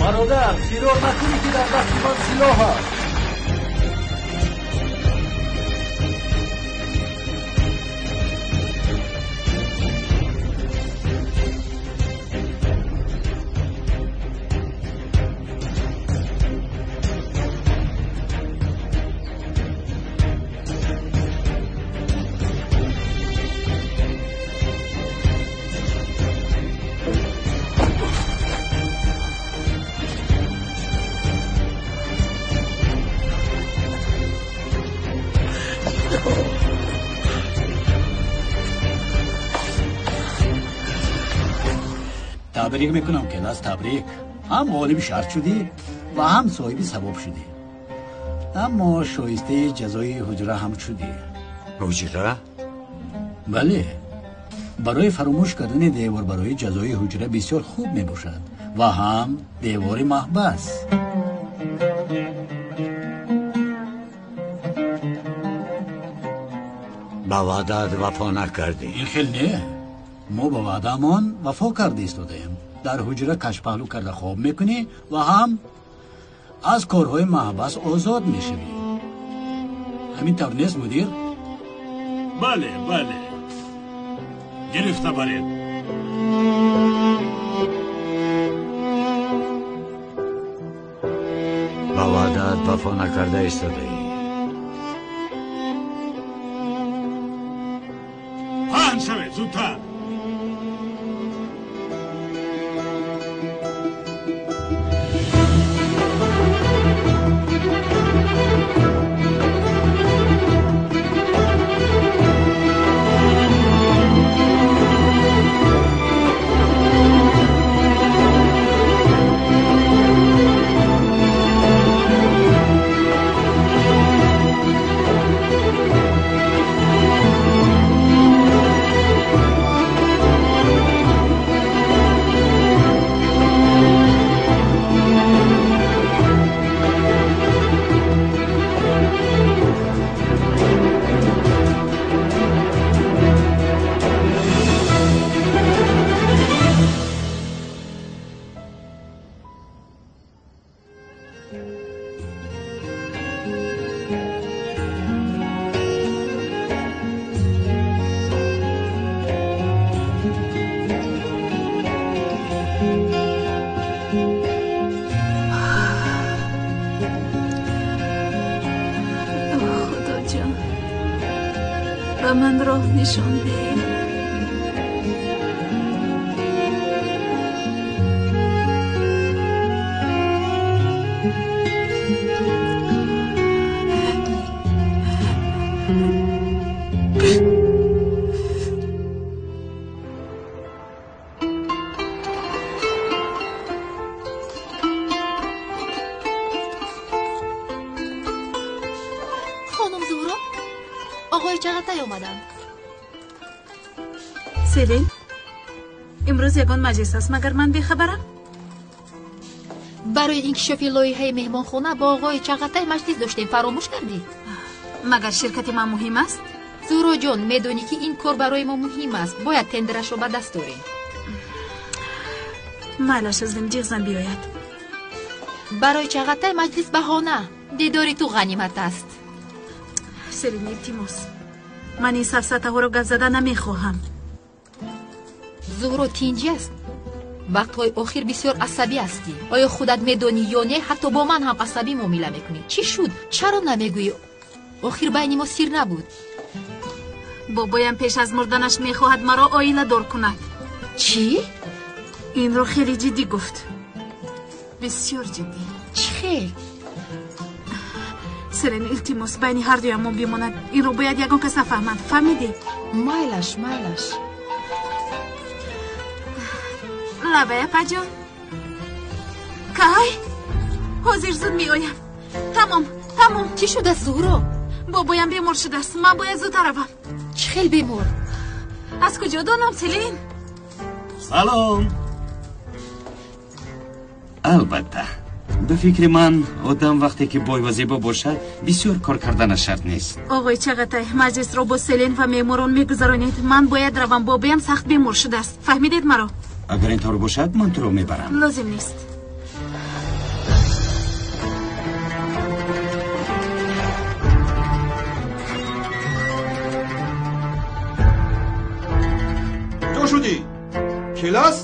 Бародар, фирор накунӣ ки дар дасти ман силоҳ аст. Табрик мекунам, келас, табрик. Ҳам ғолиби шарт шудӣ ва ҳам соҳиби савоб шудӣ. Аммо шоистаи ҷазои ҳуҷра ҳам шудӣ. Ҳуҷра? Бале. Барои фаромӯш кардани девор барои ҷазои ҳуҷра бисёр хуб мебошад ва ҳам девори маҳбас. Ба ваъдаат вафо накардӣ. Ин хел не. Мо ба ваъдаамон вафо карда истодаем. Дар ҳуҷра кашпаҳлӯ карда хоб мекунӣ ва ҳам аз корҳои маҳбас озод мешавӣ. Ҳамин тавр нест, мудир? Бале, бале. Гирифта баред. Ба ваъдаат вафо накарда истодаӣ. Паҳн шавед, зудтар. نشان ده. خانم زهرا، آقای چغتای آمدند. селин, имрӯз ягон маҷлис аст, магар ман бехабарам? Барои инкишофи лоиҳаи меҳмонхона бо оғои Чағатай маҷлис доштем, фаромӯш кардӣ? Магар ширкати ман муҳим аст? Зуҳроҷон, медонӣ ки ин кор барои мо муҳим аст. Бояд тендерашро ба даст орем. Майлаш, азим ҷиғ зан биёяд. Барои Чағатай маҷлис баҳона. Дидори ту ғанимат аст. Селин, илтимос, ман ин сафсатаҳоро гап зада намехоҳам. Зуҳро, тинҷӣ аст? Вақтҳои охир бисёр асабӣ ҳастӣ. Оё худат медонӣ ё не, ҳатто бо ман ҳам асабӣ муомила мекунӣ. Чӣ шуд? Чаро намегӯӣ? Охир байни мо сир набуд. Бобоям пеш аз мурданаш мехоҳад маро оиладор кунад. Чӣ? Инро хеле ҷиддӣ гуфт. Бисёр ҷиддӣ. Чӣ хел? Селин, илтимос, байни ҳардуямон бимонад. Инро бояд ягон кас нафаҳмад. Фаҳмидӣ? Майлаш, майлаш. Лабай, апаҷон. Кай? Ҳозир зуд меоям. Тамом, тамом. Чӣ шудааст, Зуҳро? Бобоям бемор шудааст. Ман бояд зудтар равам. Чӣ хел бемор? Аз куҷо донам, Селин? Салом. Албатта, ба фикри ман, одам вақте ки бой ва зебо бошад, бисёр кор карданаш шарт нест. Оғои Чағатай, маҷлисро бо Селин ва меҳморон мегузаронед. Ман бояд равам. Бобоям сахт бемор шудааст. Фаҳмидед маро? Агар ин тавр бошад, ман туро мебарам. Лозим нест. шудӣ? Келас?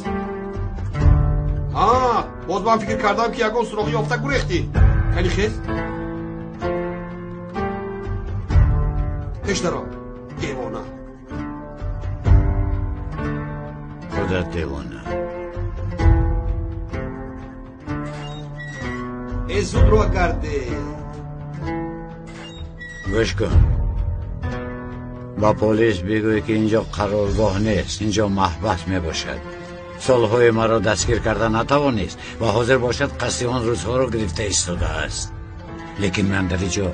Ҳа, боз ман фикр кардам, ки ягон суроғи ёфта гурехтӣ. Кани хез? Пеш даро, девона. Худат девона. Э, зуд ро гарде. Гӯш кун. Ба полис бигӯй, ки инҷо қароргоҳ нест, инҷо маҳбас мебошад. Солҳои маро дастгир карда натавонист ва ҳозир бошад қасди он рӯзҳоро гирифта истодааст. Лекин ман дар инҷо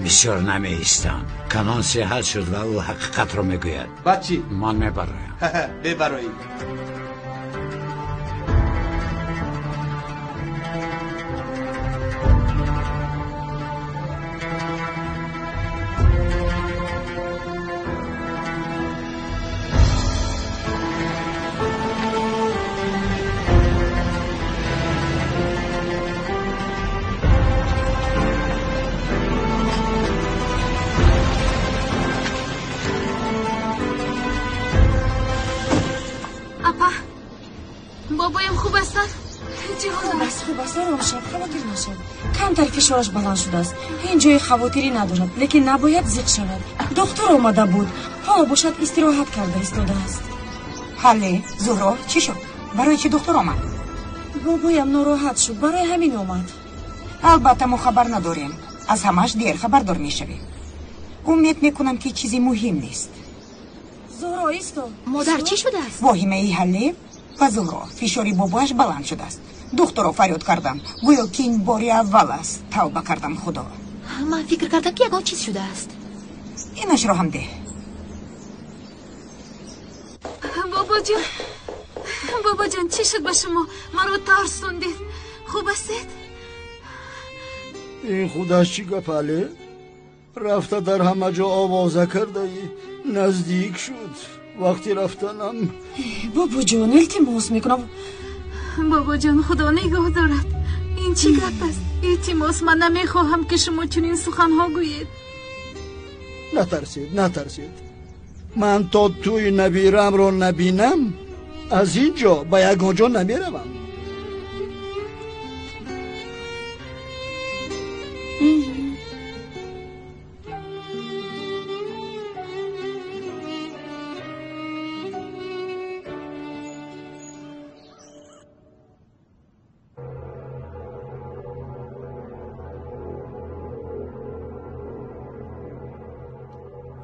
бисёр намеистам. Канон сиҳат шуд ва ӯ ҳақиқатро мегӯяд. Баъд чӣ? Ман мебароям. Бебароӣ. Камтар фишораш баланд шудааст. Ҳеҷ ҷои хавотирӣ надорад, лекин набояд зиқ шавад. Духтур омада буд, ҳоло бошад истироҳат карда истодааст. Ҳалле, Зуҳро, чӣ шуд? Барои чӣ духтур омад? Бобоям нороҳат шуд, барои ҳамин омад. Албатта мо хабар надорем. Аз ҳамааш дер хабардор мешавем. Умед мекунам, ки чизи муҳим нест. Зуҳро, исто. Модар, чӣ шудааст? Воҳимаи Ҳалле ва Зуҳро, фишори бобоаш баланд шудааст. Духтурро фарёд кардам, гӯё ки ин бори аввал аст. Тавба кардам, Худо. Ман фикр кардам, ки ягон чиз шудааст. Инашро ҳам деҳ. Бобоҷон, бобоҷон, чӣ шуд ба шумо? Маро тарсондед. Хуб ҳастед? Ин худаш чӣ гап, Али? Рафта дар ҳама ҷо овоза кардаӣ. Наздик шуд вақти рафтанам. Бобоҷон, илтимос мекунам. Бобоҷон, Худо нигоҳ дорад. Ин чӣ гап аст? Илтимос, ман намехоҳам, ки шумо чунин суханҳо гӯед. Натарсед, натарсед. Ман то тӯи набирамро набинам, аз ин ҷо ба ягон ҷо намеравам.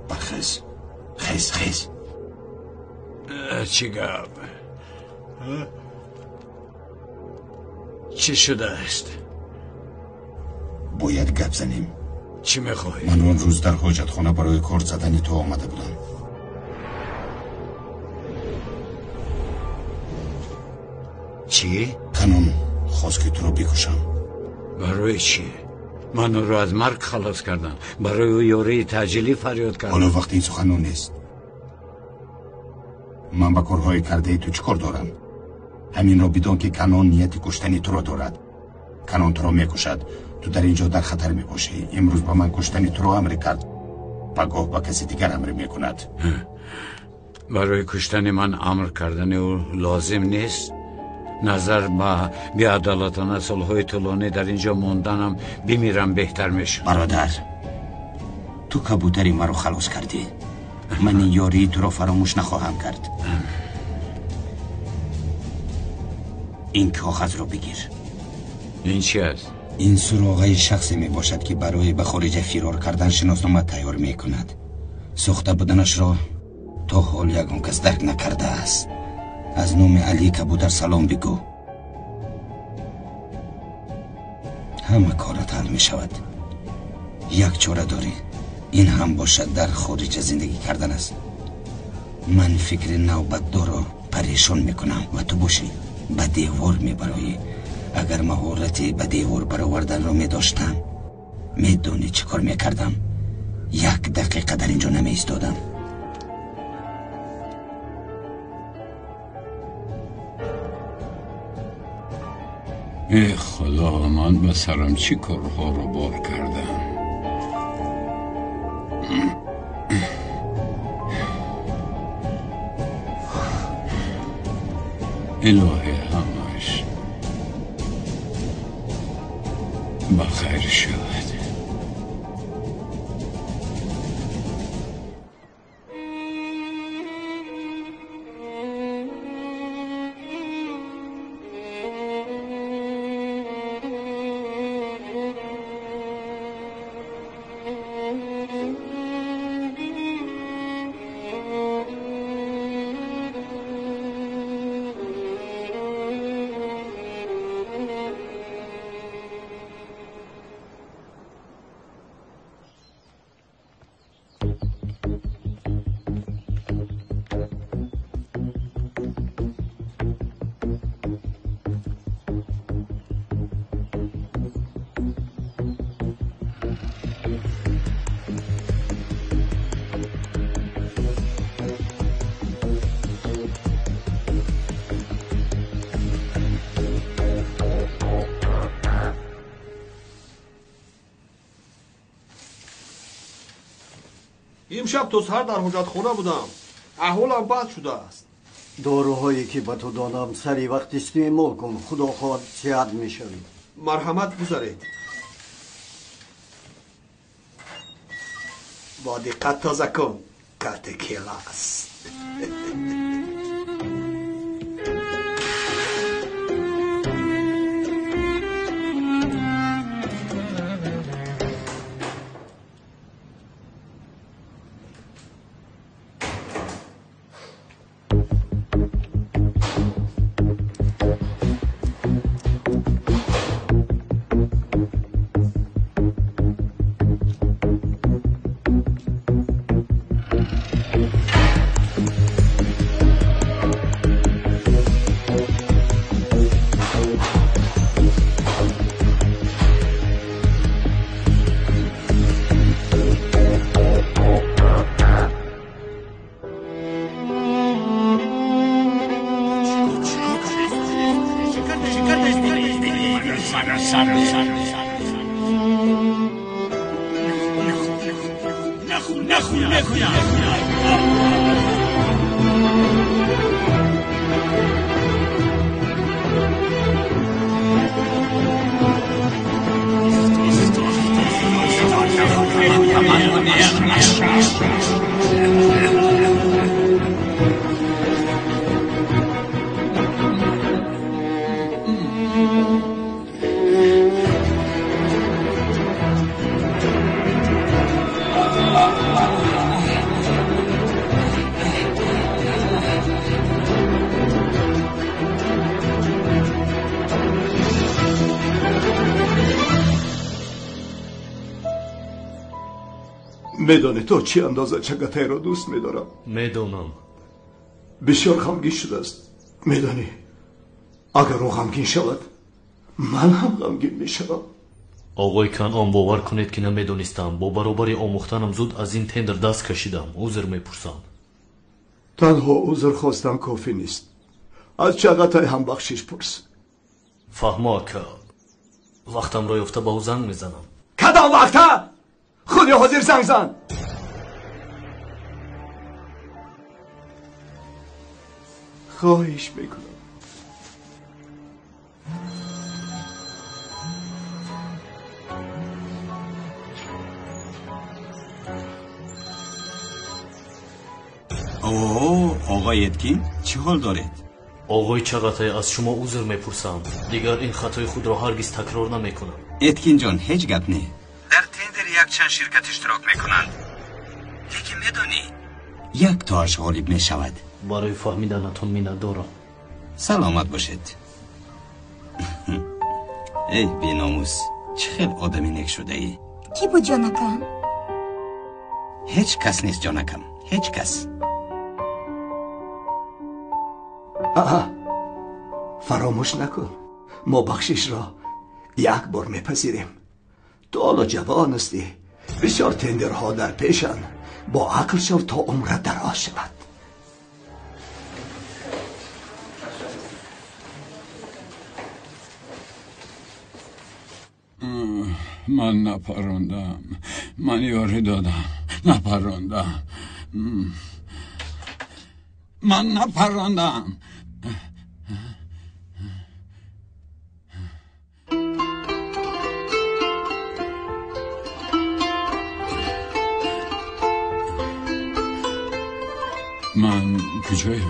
Бархез. Хез, хез. Чӣ гап? Чӣ шудааст? Бояд гап занем. Чӣ мехоҳӣ? Ман он рӯз дар ҳоҷатхона барои кор задани ту омада будам. Чӣ? Канон хост, ки туро бикушам. Барои чӣ? Ман ӯро аз марг халос кардам. Барои ӯ ёрии таъҷилӣ фарёд кардам. Ҳоло вақти ин суханон нест. Ман ба корҳои кардаи ту чӣ кор дорам? Ҳаминро бидон, ки Канон нияти куштани туро дорад. Канон туро мекушад. Ту дар ин ҷо дар хатар мебошӣ. Имрӯз ба ман куштани туро амр кард, пагоҳ ба каси дигар амр мекунад. Барои куштани ман амр кардани ӯ лозим нест. Назар ба беадолатона солҳои тӯлонӣ дар ин ҷо монданам, бимирам беҳтар мешуд. Бародар, ту кабутари маро халос кардӣ. Ман ин ёрии туро фаромӯш нахоҳам кард. Ин коғазро бигир. Ин чи аст? Ин суроғаи шахсе мебошад, ки барои ба хориҷа фирор кардан шиноснома тайёр мекунад. Сохта буданашро то ҳол ягон кас дарк накардааст. Аз номи Али Кабутар салом бигӯ. Ҳама корат ҳал мешавад. Як чора дорӣ, ин ҳам бошад дар хориҷа зиндагӣ кардан аст. Ман фикри навбатдорро парешон мекунам ва ту бошӣ ба девор мебароӣ. Агар маҳорати ба девор бароварданро медоштам, медонӣ чӣ кор мекардам? Як дақиқа дар ин ҷо намеистодам. Э Худо, ман ба сарам чӣ корҳоро бор кардам? Илоҳӣ ҳамаш ба хайр шавад. Имшаб то саҳар дар ҳоҷатхона будам. Аҳволам бад шудааст. Доруҳое ки ба ту додам сари вақт истеъмол кун, худо хоҳад сиҳат мешавӣ. Марҳамат, гузаред. Бо диққат тоза кун, карти келас. Медонӣ то чӣ андоза Чагатайро дӯст медорам? Медонам. Бисёр ғамгин шудааст. Медонӣ, агар ӯ ғамгин шавад, ман ҳам ғамгин мешавам. Оғои Канъон, бовар кунед ки намедонистам. Бо баробари омӯхтанам зуд аз ин тендер даст кашидам. Узр мепурсам. Танҳо узр хостан кофӣ нест. Аз Чагатай ҳам бахшиш пурс. Фаҳмо, ака. Вақтамро ёфта ба ӯ занг мезанам. Кадом вақта? Худи ҳозир занг зан. Хоҳиш мекунам. О, оғои Эткин, чӣ ҳол доред? Оғои Чағатай, аз шумо узр мепурсам. Дигар ин хатои худро ҳаргиз такрор намекунам. Эткинҷон, ҳеҷ гап не. Дар тендер якчанд ширкат иштирок мекунанд. Лекин медонӣ, як тоаш ғолиб мешавад. Барои фаҳмиданатон миннатдорам. Саломат бошед. Эй беномус, чӣ хел одами нек шудаӣ? Кӣ буд, ҷонакам? Ҳеҷ кас нест, ҷонакам, ҳеҷ кас. Аҳа, фаромӯш накун, мо бахшишро як бор мепазирем. Ту ҳоло ҷавон ҳастӣ, бисёр тендерҳо дар пешанд. Бо ақл шав то умрат дароз шавад. Ман напарондам, ман ёрӣ додам, напарондам, ман напарондам. Куҷоем?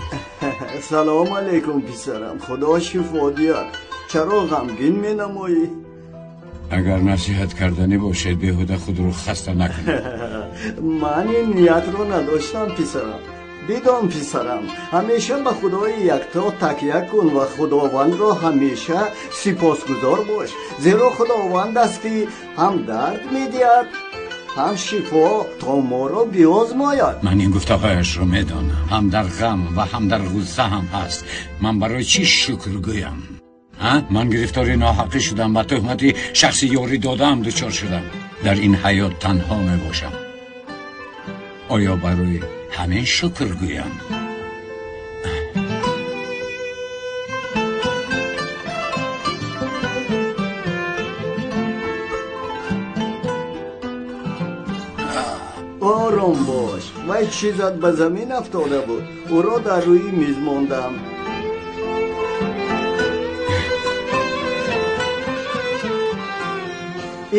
Салом алейкум, писарам. Худо шифо диҳад. Чаро ғамгин менамоӣ? Агар насиҳат карданӣ бошед, беҳуда худро хаста накунед. Ман ин ниятро надоштам, писарам. Бидон, писарам, ҳамеша ба Худои якто такя кун ва Худовандро ҳамеша сипосгузор бош, зеро Худованд аст, ки ҳам дард медиҳад, ҳам шифо, то моро биозмояд. Ман ин гуфтаҳояшро медонам. Ҳам дар ғам ва ҳам дар ғусса ҳам ҳаст. Ман барои чӣ шукр гӯям? Ман гирифтори ноҳақӣ шудам, ба туҳмати шахси ёрӣ додаам дучор шудам. Дар ин ҳаёт танҳо мебошам. Оё барои ҳамин шукр гӯям? Ором бош. Вай чизат ба замин афтода буд. Ӯро дар рӯи миз мондам.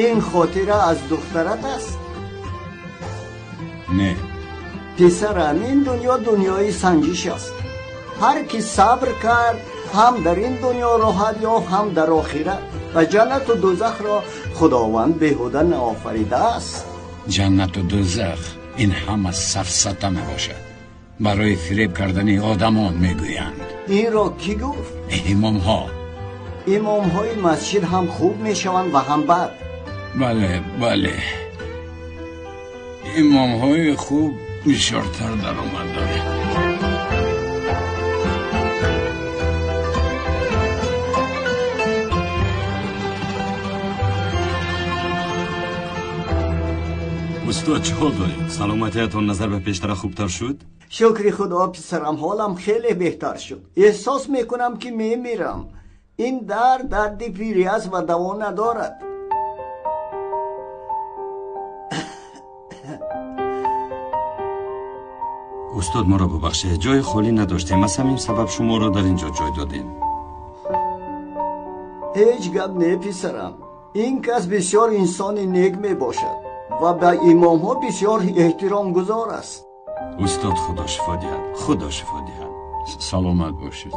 Ин хотира аз духтарат аст? Не. Писарам, ин дунё дунёи санҷиш аст. Ҳар ки сабр кард, ҳам дар ин дунё роҳат ёфт, ҳам дар охират. Ва ҷаннату дӯзахро Худованд беҳуда наофаридааст. Ҷаннату дӯзах ин ҳама сафсата мебошад. Барои фиреб кардани одамон мегӯянд. Инро кӣ гуфт? Имомҳо. Имомҳои масҷид ҳам хуб мешаванд ва ҳам бад. Бале, бале. Имомҳои хуб бисёртар даромад доранд. Устод, чӣ ҳол доред? Саломатиятон назар ба пештара хубтар шуд? Шукри Худо, писарам, ҳолам хеле беҳтар шуд. Эҳсос мекунам, ки мемирам. Ин дард дарди пирӣ аст ва даво надорад. Устод, моро бубахшед, ҷои холӣ надоштем, аз ҳамин сабаб шуморо дар ин ҷо ҷой додем. Ҳеҷ гап не, писарам. Ин кас бисёр инсони нек мебошад ва ба имомҳо бисёр эҳтиромгузор аст. Устод, Худо шифо диҳад, Худо шифо диҳад. Саломат бошед.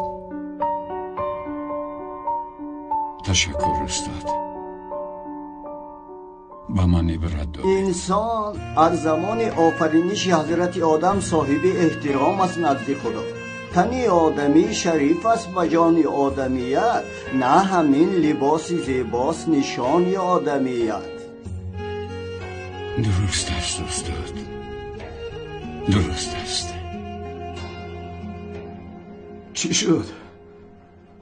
Ташаккур, устод. Ба ман ибрат додед. Инсон аз замони офариниши ҳазрати Одам соҳиби эҳтиром аст назди Худо. Тани одамӣ шариф аст ба ҷони одамият, на ҳамин либоси зебост нишони одамият. Дуруст аст, устод, дуруст аст. Чӣ шуд?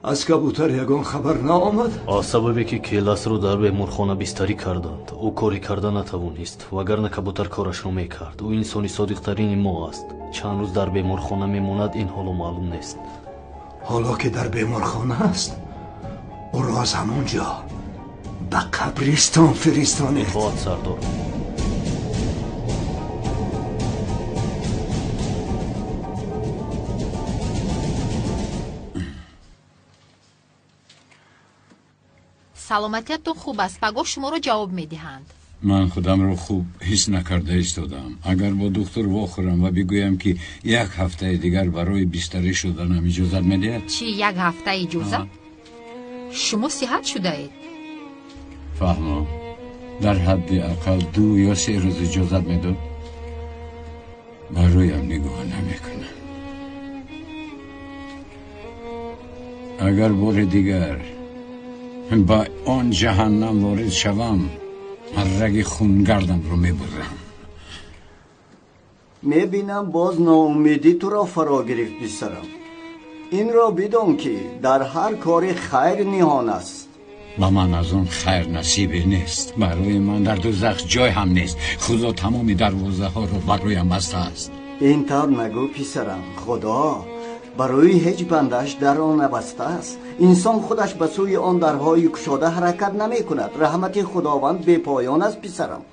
Аз кабутар ягон хабар наомад? Аз сабабе ки Келасро дар беморхона бистарӣ карданд, ӯ коре карда натавонист, вагарна кабутар корашро мекард. Ӯ инсони содиқтарини мо аст. Чанд рӯз дар беморхона мемонад, ин ҳоло маълум нест. Ҳоло ки дар беморхона аст, ӯро аз ҳамон ҷо ба қабристон фиристонед. Итоат, сардор. Саломатиятон хуб аст. Пагоҳ шуморо ҷавоб медиҳанд. Ман худамро хуб ҳис накарда истодам. Агар бо духтур вохӯрам ва бигӯям, ки як ҳафтаи дигар барои бистарӣ шуданам иҷозат медиҳад? Чӣ, як ҳафта иҷозат? Шумо сиҳат шудаед. Фаҳмо, дар ҳадди ақал 2 ё 3 рӯз иҷозат медод? Ба рӯям нигоҳ намекунам. Агар бори дигар ба он ҷаҳаннам ворид шавам, раги хунгардамро мебурам. Мебинам, боз ноумедӣ туро фаро гирифт, писарам. Инро бидон, ки дар ҳар кори хайр ниҳон аст. Ба ман аз он хайр насибе нест. Барои ман дар дӯзах ҷой ҳам нест. Худо тамоми дарвозаҳоро бар рӯям бастааст. Ин тавр нагӯ, писарам. Худо барои ҳеҷ бандааш дарро набастааст. Инсон худаш ба сӯи он дарҳои кушода ҳаракат намекунад. Раҳмати Худованд бепоён аст, писарам.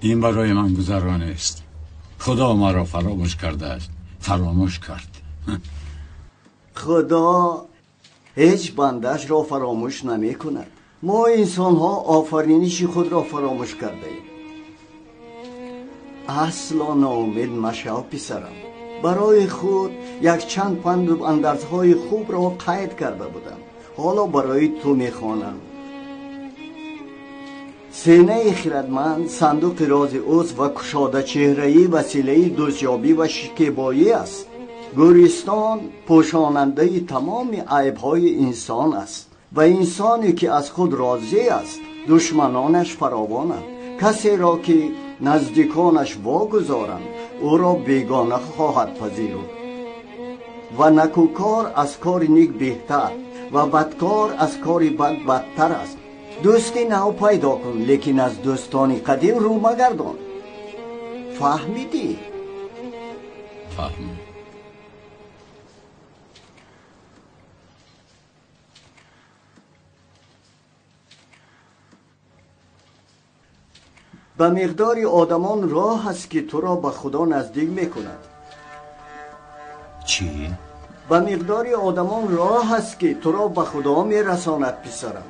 Ин барои ман гузаро нест. Худо маро фаромӯш кардааст. Фаромӯш кард. Худо ҳеҷ бандаашро фаромӯш намекунад. Мо инсонҳо офариниши худро фаромӯш кардаем. Асло ноумед машав, писарам. Барои худ якчанд панду андарзҳои хубро қайд карда будам. Ҳоло барои ту мехонам. Сенаи хирадманд сандуқи рози ӯст ва кушодачеҳраӣ василаи дӯстёбӣ ва шикебоӣ аст. Гӯристон пӯшонандаи тамоми айбҳои инсон аст ва инсоне ки аз худ розӣ аст, душманонаш фаровонанд. Касеро ки наздиконаш вогузоранд, ӯро бегона хоҳад пазируфт. Ва накӯкор аз кори ник беҳтар ва бадкор аз кори бад бадтар аст. Дӯсти нав пайдо кун, лекин аз дӯстони қадим рӯ магардон. Фаҳмидӣ? Фаҳм. Ба миқдори одамон роҳ аст ки туро ба Худо наздик мекунад. Чӣ? Ба миқдори одамон роҳ аст ки туро ба Худо мерасонад, писарам.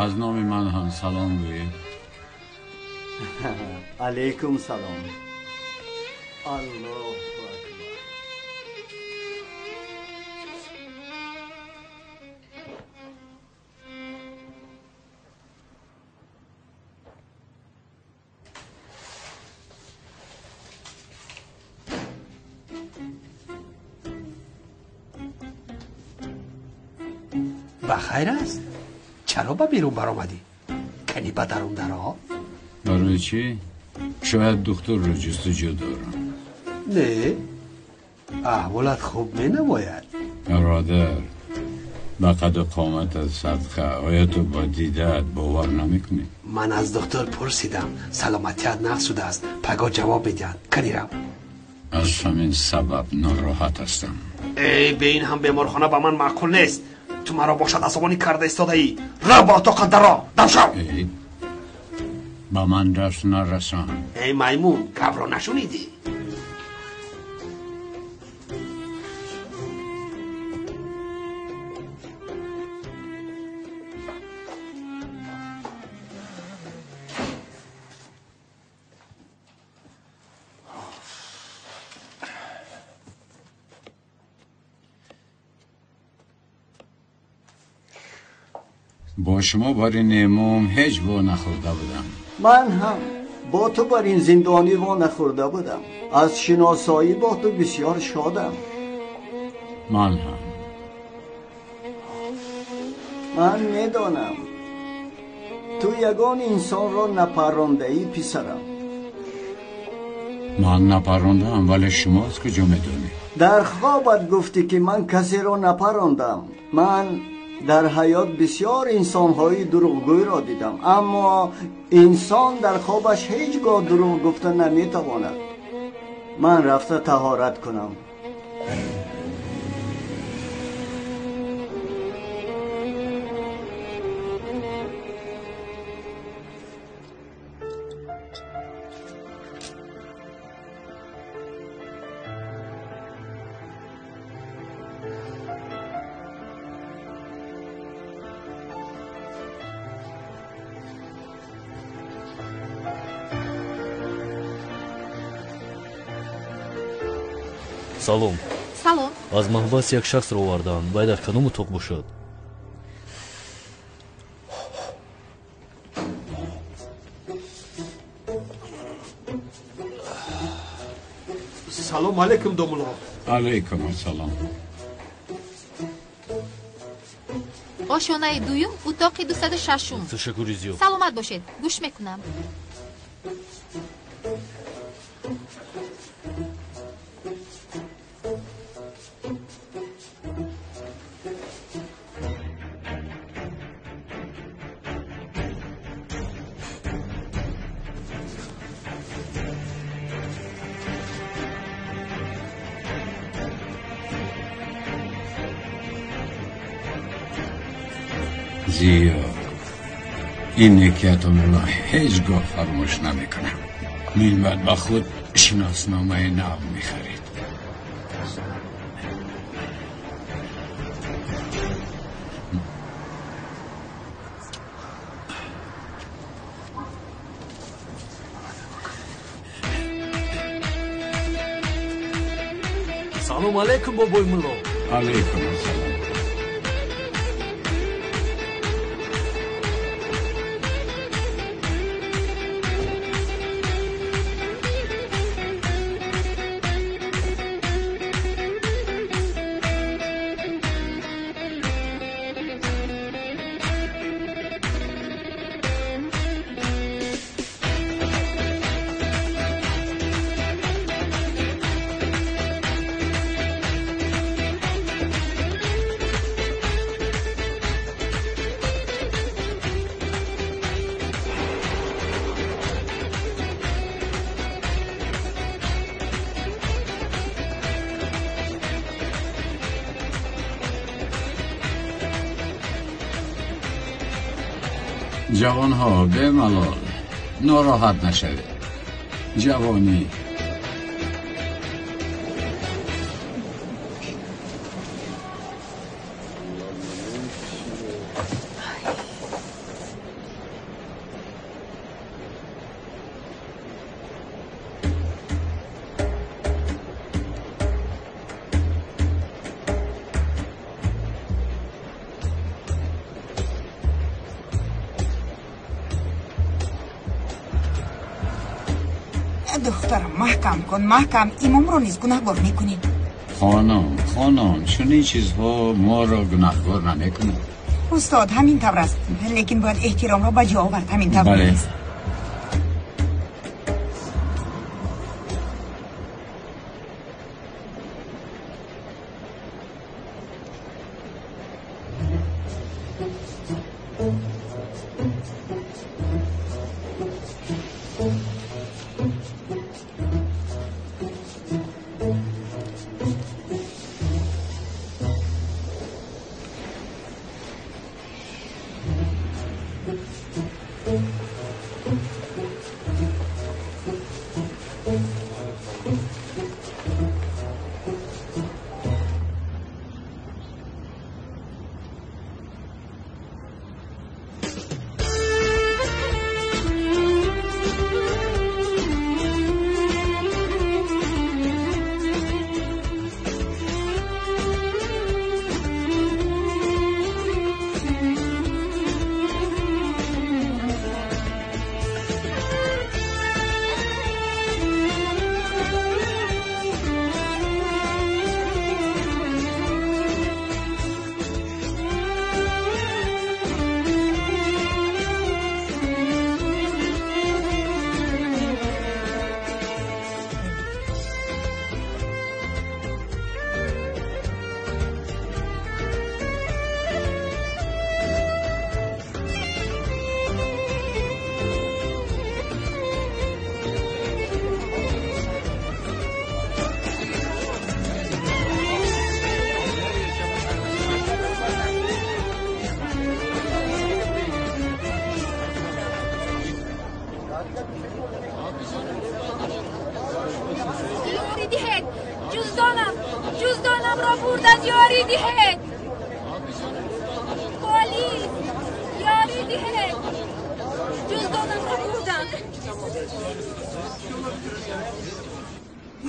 Аз номи ман ҳам салом гӯед. Алайкум салом. Аллоҳу акбар. Ба хайр аст? Чаро ба берун баромадӣ? Кани ба дарун даро? Барои чӣ? Шояд духтурро ҷустуҷӯ дорам. Не, аҳволат хуб менамояд. Бародар, ба қаду қоматат садқа, оё ту ба дидаат бовар намекунӣ? Ман аз духтур пурсидам, саломатият нақс шудааст, пагоҳ ҷавоб медиҳанд. Кани рав. Аз ҳамин сабаб нороҳат ҳастам. Эй, бе ин ҳам беморхона ба ман маъқул нест. Ту маро бошад асабонӣ карда истодаӣ. Рав ба отоқат даро, дам шав. Ба ман даст нарасон. Эй маймун, гапро нашунидӣ? Бо шумо бар ин немом ҳеҷ во нахӯрда будам. Ман ҳам бо ту бар ин зиндонӣ во нахӯрда будам. Аз шиносоӣ бо ту бисёр шодам. Ман ҳам. Ман медонам ту ягон инсонро напарондаӣ, писарам. Ман напарондаам, вале шумо аз куҷо медонед? Дар хобат гуфтӣ ки ман касеро напарондам. Ман дар ҳаёт бисёр инсонҳои дурӯғгӯйро дидам, аммо инсон дар хобаш ҳеҷ гоҳ дурӯғ гуфта наметавонад. Ман рафта таҳорат кунам. Салом. Салом. Аз маҳбас як шахсро овардаанд. Вай дар кадом утоқ бошад? Салом алейкум, домулло. Алейкум ассалом. Ошёнаи дуюм, утоқи 206-ум. Ташаккури зиёд. Саломат бошед. Гӯш мекунам. Зиё, ин некиятонро ҳеҷ гоҳ фаромӯш намекунам. Минбаъд ба худ шиносномаи нав мехаред. Салом алейкум, бобои мулло. Алейкум ассалом. Ҷавонҳо, бемалол, нороҳат нашавед. Ҷавонӣ. Духтарам, маҳкам кун, маҳкам, имомро низ гунаҳгор мекунӣ. Хонум, хонум, чунин чизҳо моро гунаҳгор намекунад. Устод, ҳамин тавр аст, лекин бояд эҳтиромро ба ҷо овард, ҳамин тавр нест.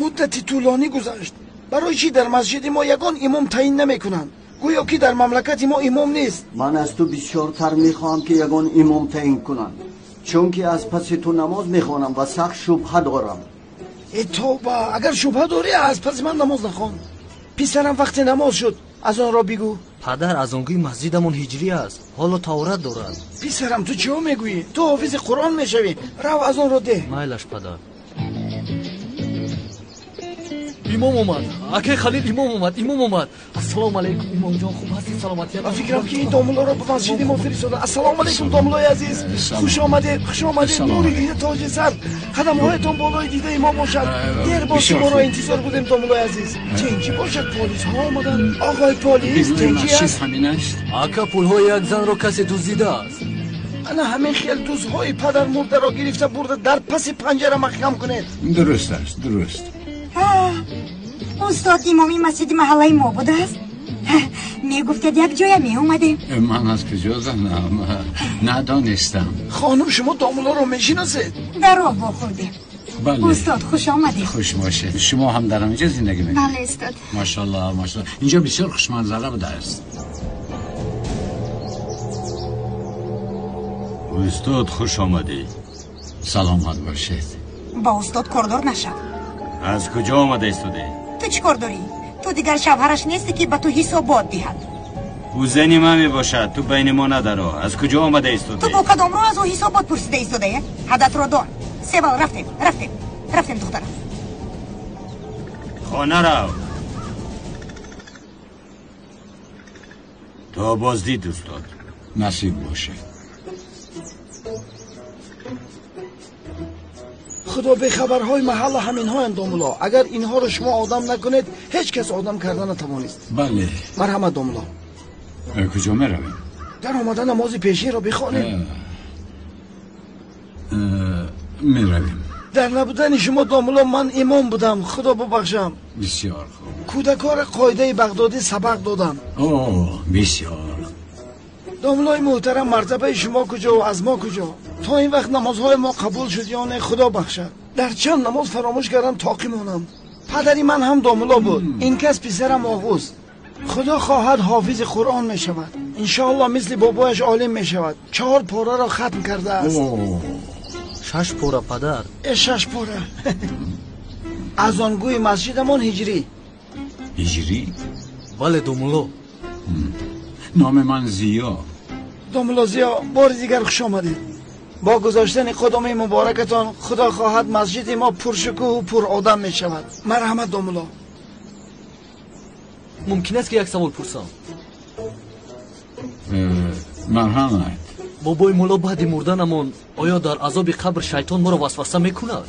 Муддати тӯлонӣ гузашт. Барои чӣ дар масҷиди мо ягон имом таъин намекунанд? Гӯё ки дар мамлакати мо имом нест. Ман аз ту бисёртар мехоҳам ки ягон имом таъин кунанд, чунки аз паси ту намоз мехонам ва сахт шубҳа дорам. Э тавба, агар шубҳа дорӣ аз паси ман намоз нахон. Писарам вақте намоз шуд, аз онро бигӯ. Падар, аз он гӯи масҷидамон ҳиҷрӣ аст, ҳоло таҳорат дорад. Писарам, ту чиҳо мегӯӣ? Ту ҳофизи Қуръон мешавӣ. Рав аз онро деҳ. Майлаш, падар. Имом омад. Акай Халил, имом омад, имом омад. Ассалому алайкум, имомҷон, хуб ҳастед? Саломатият? Ба фикрам ки ин домуллоро ба масҷиди мо фиристода. Ассалому алайкум, домуллои азиз. Хуш омадед, хуш омадед. Нури дида тоҷи сар, қадамҳоятон болои дидаи мо бошад. Дер боз шуморо интизор будем, домуллои азиз. Тинҷӣ бошад, полисҳо омаданд. Оғои полис, тинҷӣ аст? Ҳамин аст. Ака, пулҳои як занро касе дуздидааст. Ана ҳамин хел дузҳои падармурдаро гирифта бурда дар паси панҷара маҳкам кунед. Дуруст аст, дуруст. Устод, имоми масҷиди маҳаллаи мо будааст. Мегуфтед як ҷоя меомадем. Ман аз куҷо занам? Надонистам. Хонум, шумо домуллоро мешиносед? Дар роҳ вохӯрдем. Бале. Устод, хуш омадед. Хуш бошед. Шумо ҳам дар инҷо зиндагӣ мекунед? Бале, устод. Машааллоҳ, машааллоҳ. Инҷо бисёр хушманзара будааст. Устод, хуш омадед. Саломат бошед. Ба устод кордор нашав. Аз куҷо омада истодӣ? Ту чӣ кор дорӣ? Ту дигар шавҳараш нестӣ, ки ба ту ҳисобот диҳад. Ӯ зани ман мебошад, ту байни мо надаро. Аз куҷо омада истодӣ? Ту бо кадом роҳ аз ӯ ҳисобот пурсида истодаӣ? Ҳадатро дон. Севал, рафтем, рафтем, рафтем, духтарам. Хона рав. То боздид, устод. Насиб бошад. Худо бехабарҳои маҳалла ҳаминҳоянд, домулло. Агар инҳоро шумо одам накунед, ҳеҷ кас одам карда натавонист. Бале. Марҳамат, домулло. Куҷо меравем? Дар омада намози пешинро бихонем. Меравем. Дар набудани шумо, домулло, ман имом будам, худо бубахшам. Бисёр хуб. Кӯдакҳоро қоидаи бағдодӣ сабақ додам. О, бисёр. Домуллои муҳтарам, мартабаи шумо куҷо ва аз мо куҷо? То ин вақт намозҳои мо қабул шуд ё не, худо бахшад. Дар чанд намоз фаромӯш кардам, тоқӣ монам. Падари ман ҳам домулло буд. Ин кас писарам Оғуз. Худо хоҳад ҳофизи Қуръон мешавад. Иншоаллоҳ мисли бобояш олим мешавад. 4 пораро хатм кардааст. 6 пора, падар. 6 пора. Аз он гӯи масҷидамон ҳиҷрӣ. Ҳиҷрӣ? Бале, домулло. Номи ман Зиё. Домулло Зиё, бори дигар хуш омадед. Бо гузоштани қадами муборакатон худо хоҳад масҷиди мо пуршукӯҳу пуродам мешавад. Марҳамат, домулло. Мумкин аст ки як савол пурсам? Марҳамат. Бобои мулло, баъди мурданамон оё дар азоби қабр шайтон моро васваса мекунад?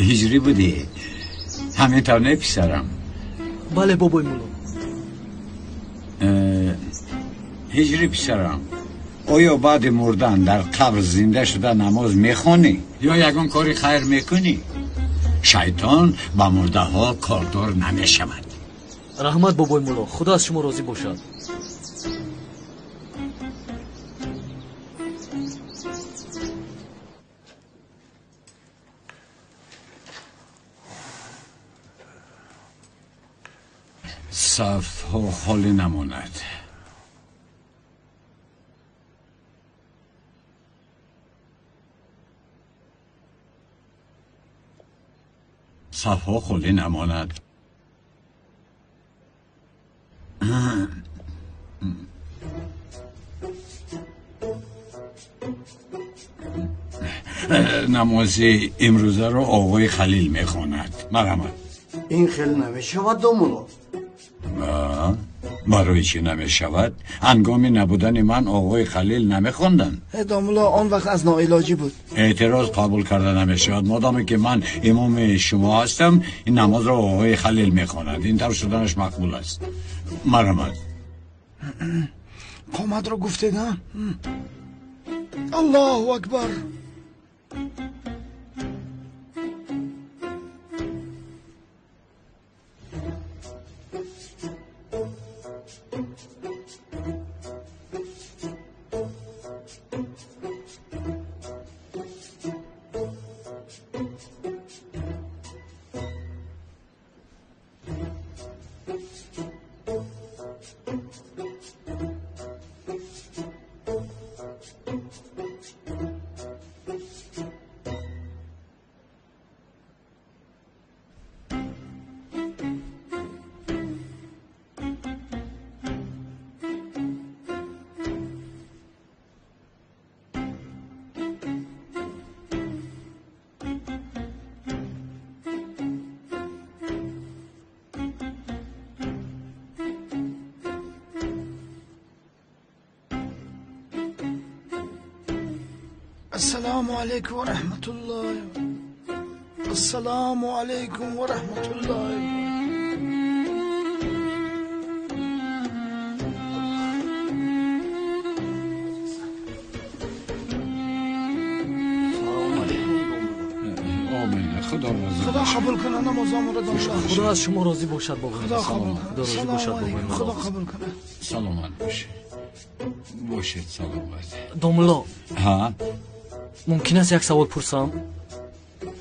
Ҳиҷрӣ будӣ? Ҳамин тавр не, писарам? Бале, бобои мулло. Ҳиҷрӣ писарам, оё баъди мурдан дар қабр зинда шуда намоз мехонӣ ё ягон кори хайр мекунӣ? Шайтон ба мурдаҳо кордор намешавад. Раҳмат, бобои мулло, худо аз шумо розӣ бошад. Сафҳо холӣ намонад. Сафҳо холӣ намонад. Намози имрӯзаро оғои Халил мехонад. Марҳамат. Ин хел намешавад, домулло. Барои чӣ намешавад? Ҳангоми набудани ман оғои Халил намехонданд. Домулло, он вақт аз ноилоҷӣ буд. Эътироз қабул карда намешавад. Модоме ки ман имоми шумо ҳастам, ин намозро оғои Халил мехонад. Ин тавр шуданаш мақбул аст. Марҳамат. Қоматро гуфтед, а? Аллоҳу акбар. Ассалому алайкум ва раҳматуллоҳи. Ассалому алайкум ва раҳматуллоҳи. Худо қабул кунад намозамонро, домулло. Худо аз шумо розӣ бошад, бобои Худо қабул Худо розӣ бошад, бобои Худо қабул кунад. Саломат бошед. Бошед саломат. Домулло. Ҳа? Мумкин аст як савол пурсам?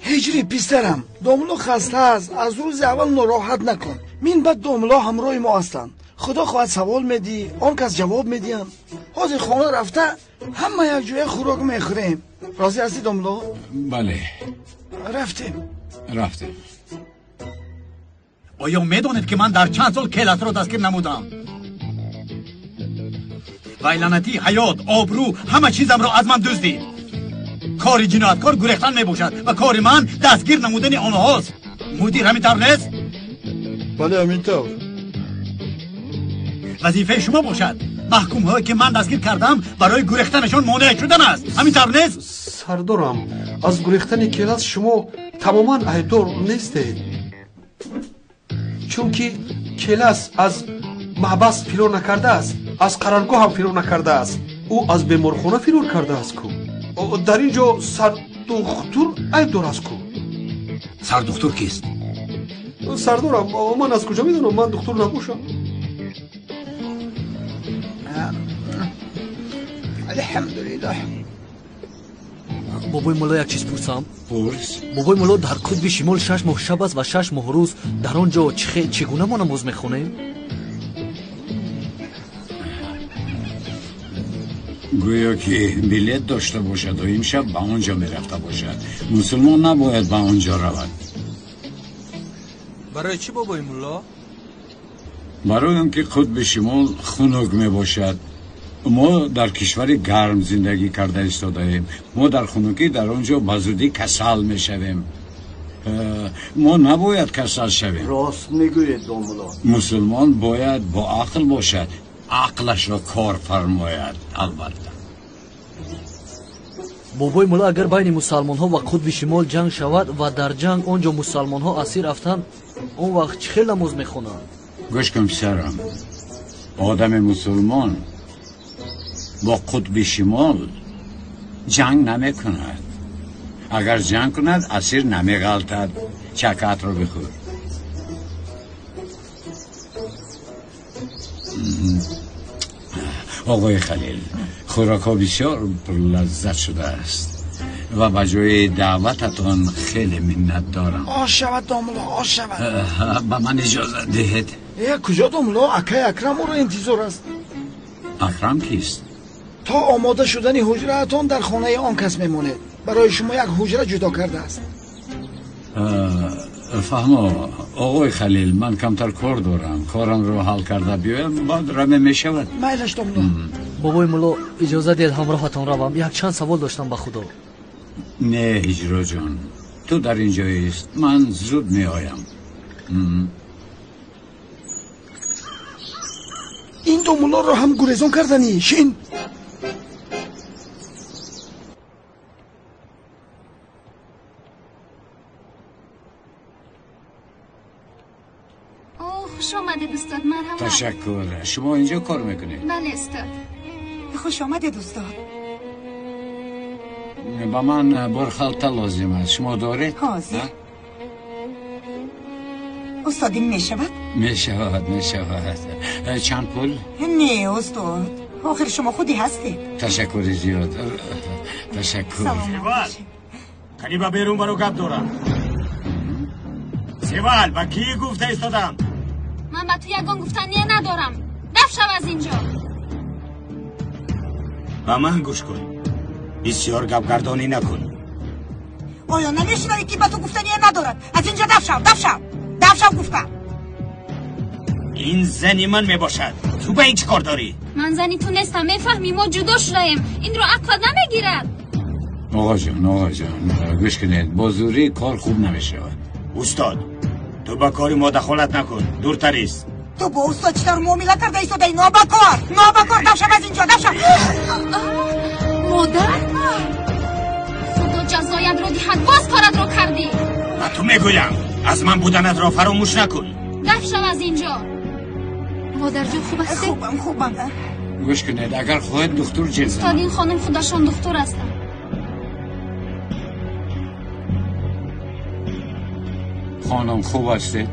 Ҳиҷрӣ писарам, домулло хаста аст, аз рӯзи аввал нороҳат накун. Мин баъд домулло ҳамроҳи мо ҳастанд. Худо хоҳад савол медиҳӣ, он кас ҷавоб медиҳанд. Ҳозир хона рафта ҳама якҷоя хӯрок мехӯрем. Розӣ ҳастӣ домулло? Бале. Рафтем. Рафтем. Оё медонед ки ман дар чанд сол келасро дастгир намудам? Вай лаънатӣ ҳаёт, обрӯ, ҳама чизамро аз ман дуздид. Кори ҷинояткор гурехтан мебошад ва кори ман дастгир намудани онҳост. Мудир ҳамин тавр нест? Бале, ҳамин тавр. Вазифаи шумо бошад. Маҳкумҳое ки ман дастгир кардам барои гурехтанашон монеъ шудан аст. Ҳамин тавр нест? Сардорам, аз гурехтани келас шумо тамоман айбдор нестед. Чунки келас аз маҳбас фирор накардааст, аз қароргоҳ ҳам фирор накардааст. Ӯ аз беморхона фирор кардааст ку. Дар ин ҷо сардухтур айбдор аст ку. Сардухтур кист? Сардорам, ман аз куҷо медонам? Ман духтур набошам. Алҳамдулиллоҳ. Бобои мулло як чиз пурсам? Пурс. Бобои мулло, дар қутби шимол 6 моҳ шаб аст ва 6 моҳ рӯз. Дар он ҷо чӣ гуна мо намоз мехонем? Гӯё ки билет дошта бошад ва имшаб ба он ҷо мерафта бошад. Мусулмон набояд ба он ҷо равад. Барои чӣ бобои мулло? Барои он ки қутби шимол хунук мебошад. Мо дар кишвари гарм зиндагӣ карда истодаем. Мо дар хунукӣ дар он ҷо ба зудӣ касал мешавем. Мо набояд касал шавем. Рост мегӯед домулло. Мусулмон бояд бо ақл бошад, ақлашро кор фармояд. Албатта. Бобои мулло, агар байни мусалмонҳо ва қутби шимол ҷанг шавад ва дар ҷанг он ҷо мусалмонҳо асир афтанд, он вақт чӣ хел намоз мехонанд? Гӯш кун писарам, одами мусулмон бо қутби шимол ҷанг намекунад. Агар ҷанг кунад, асир намеғалтад. Чакатро бихӯр. Оғои Халил, хӯрокҳо бисёр пурлаззат шудааст ва ба ҷои даъвататон хеле миннат дорам. Ош шавад домулло, ош шавад. Ба ман иҷозат диҳед. Куҷо домулло? Акай Акрам ӯро интизор аст. Акрам кист? То омода шудани ҳуҷраатон дар хонаи он кас мемонед. Барои шумо як ҳуҷра ҷудо кардааст. Фаҳмо, оғои Халил, ман камтар кор дорам. Корамро ҳал карда биёям, баъд раме мешавад. Майлаш домулло. Бобои мулло, иҷоза диҳед ҳамроҳатон равам. Якчанд савол доштам ба Худо. Не, ҳиҷроҷон, ту дар ин ҷоист. Ман зуд меоям. Ин домуллоро ҳам гурезон карданӣ. Шин. Хуш омадед устод, марҳамат. Ташаккур. Шумо инҷо кор мекунед? Бале устод. Хуш омадед устод. Ба ман борхалта лозим аст. Шумо доред? Ҳозир. Устод, ин мешавад? Мешавад, мешавад. Чанд пул? Не устод, охир шумо худи ҳастед. Ташаккури зиёд. Ташаккур. Севал, қани ба берун баро гап дорам. Севал, ба кӣ гуфта истодам? Ман ба ту ягон гуфтание надорам. Даф шав аз инҷо. Ба ман гӯш кун. Бисёр гапгардонӣ накун. Оё намешунавӣ ки ба ту гуфтание надорад? Аз инҷо даф шав, даф шав, даф шав гуфтам. Ин зани ман мебошад. Ту ба ин чӣ кор дорӣ? Ман зани ту нестам, мефаҳмӣ? Мо ҷудо шудаем. Инро ақлат намегирад. Оғоҷон, оғоҷон, гӯш кунед, бо зӯрӣ кор хуб намешавад. Устод, ту ба кори мо дахолат накун, дуртар ист. Ту бо устод чӣ тавр муомила карда истодаӣ? Нобакор, нобакор, даф шав аз инҷо, даф шав. Модар, Худо ҷазоятро диҳад, боз коратро кардӣ. Ба ту мегӯям, аз ман буданатро фаромӯш накун. Даф шав аз инҷо. Модарҷон, хуб ҳастед? Хубам, хубам. Гӯш кунед, агар хоҳед духтур ҷеғ занам. Устод, ин хонум худашон духтур ҳастанд. Хонум, хуб ҳастед?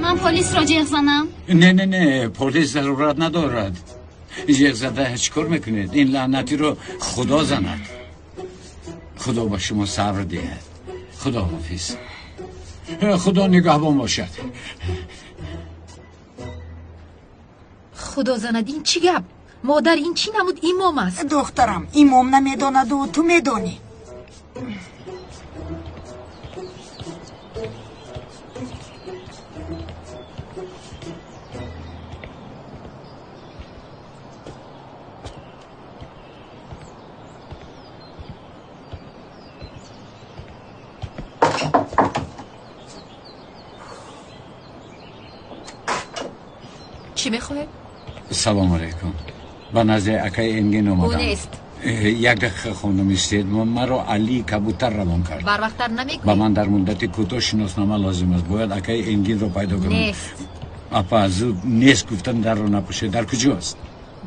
Ман полисро ҷеғ занам? Не, не, не, полис зарурат надорад. Ҷеғ зада чӣ кор мекунед? Ин лаънатиро Худо занад. Худо ба шумо сабр диҳад. Худо ҳофиз. Худо нигаҳбон бошад. Худо занад, ин чӣ гап? Модар, ин чӣ намуд имом аст? Духтарам, имом намедонаду ту медонӣ. Чӣ мехоҳед? Салом алейкум. Ба назди акаи Энгин омадам. Ӯ нест. Як дақиқа хонум истед. Маро Али Кабутар равон кард. Барвақттар намегӯӣ? Ба ман дар муддати кӯтоҳ шиноснома лозим аст. Бояд акаи Энгинро пайдо кунам. Нест. Апа, зуд нест гуфтан дарро напӯшед. Дар куҷост?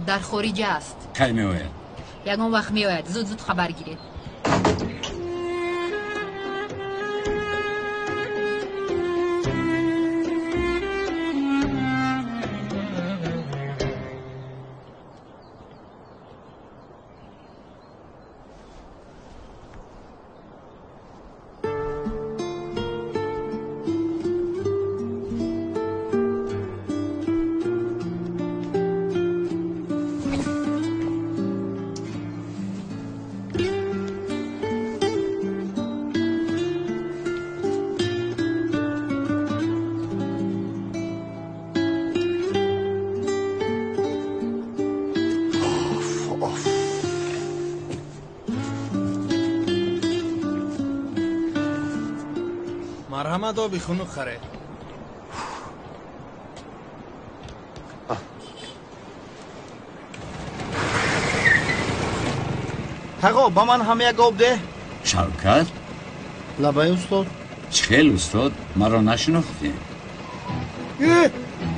Дар хориҷа аст. Кай меояд? Ягон вақт меояд. Зуд зуд хабар гиред. Марҳамат, оби хунук харед. Тағо, ба ман ҳам як об деҳ. Шавкат? Лабай, устод. Чӣ хел, устод? Маро нашинохтӣ? Э,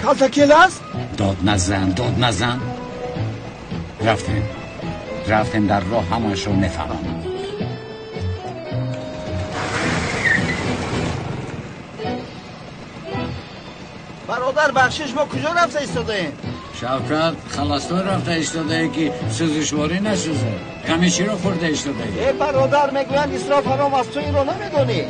калтакел аст? Дод назан, дод назан. Рафтем. Рафтем, дар роҳ ҳамаашро мефаҳмам. Бародар, бахшиш, мо куҷо рафта истодаем? Шавкат, халастой рафта истодаe ки сӯзишворӣ насӯзад. Каме чиро хӯрда истодаӣ? Э, бародар, мегӯянд исроф ҳаром аст, ту инро намедонӣ?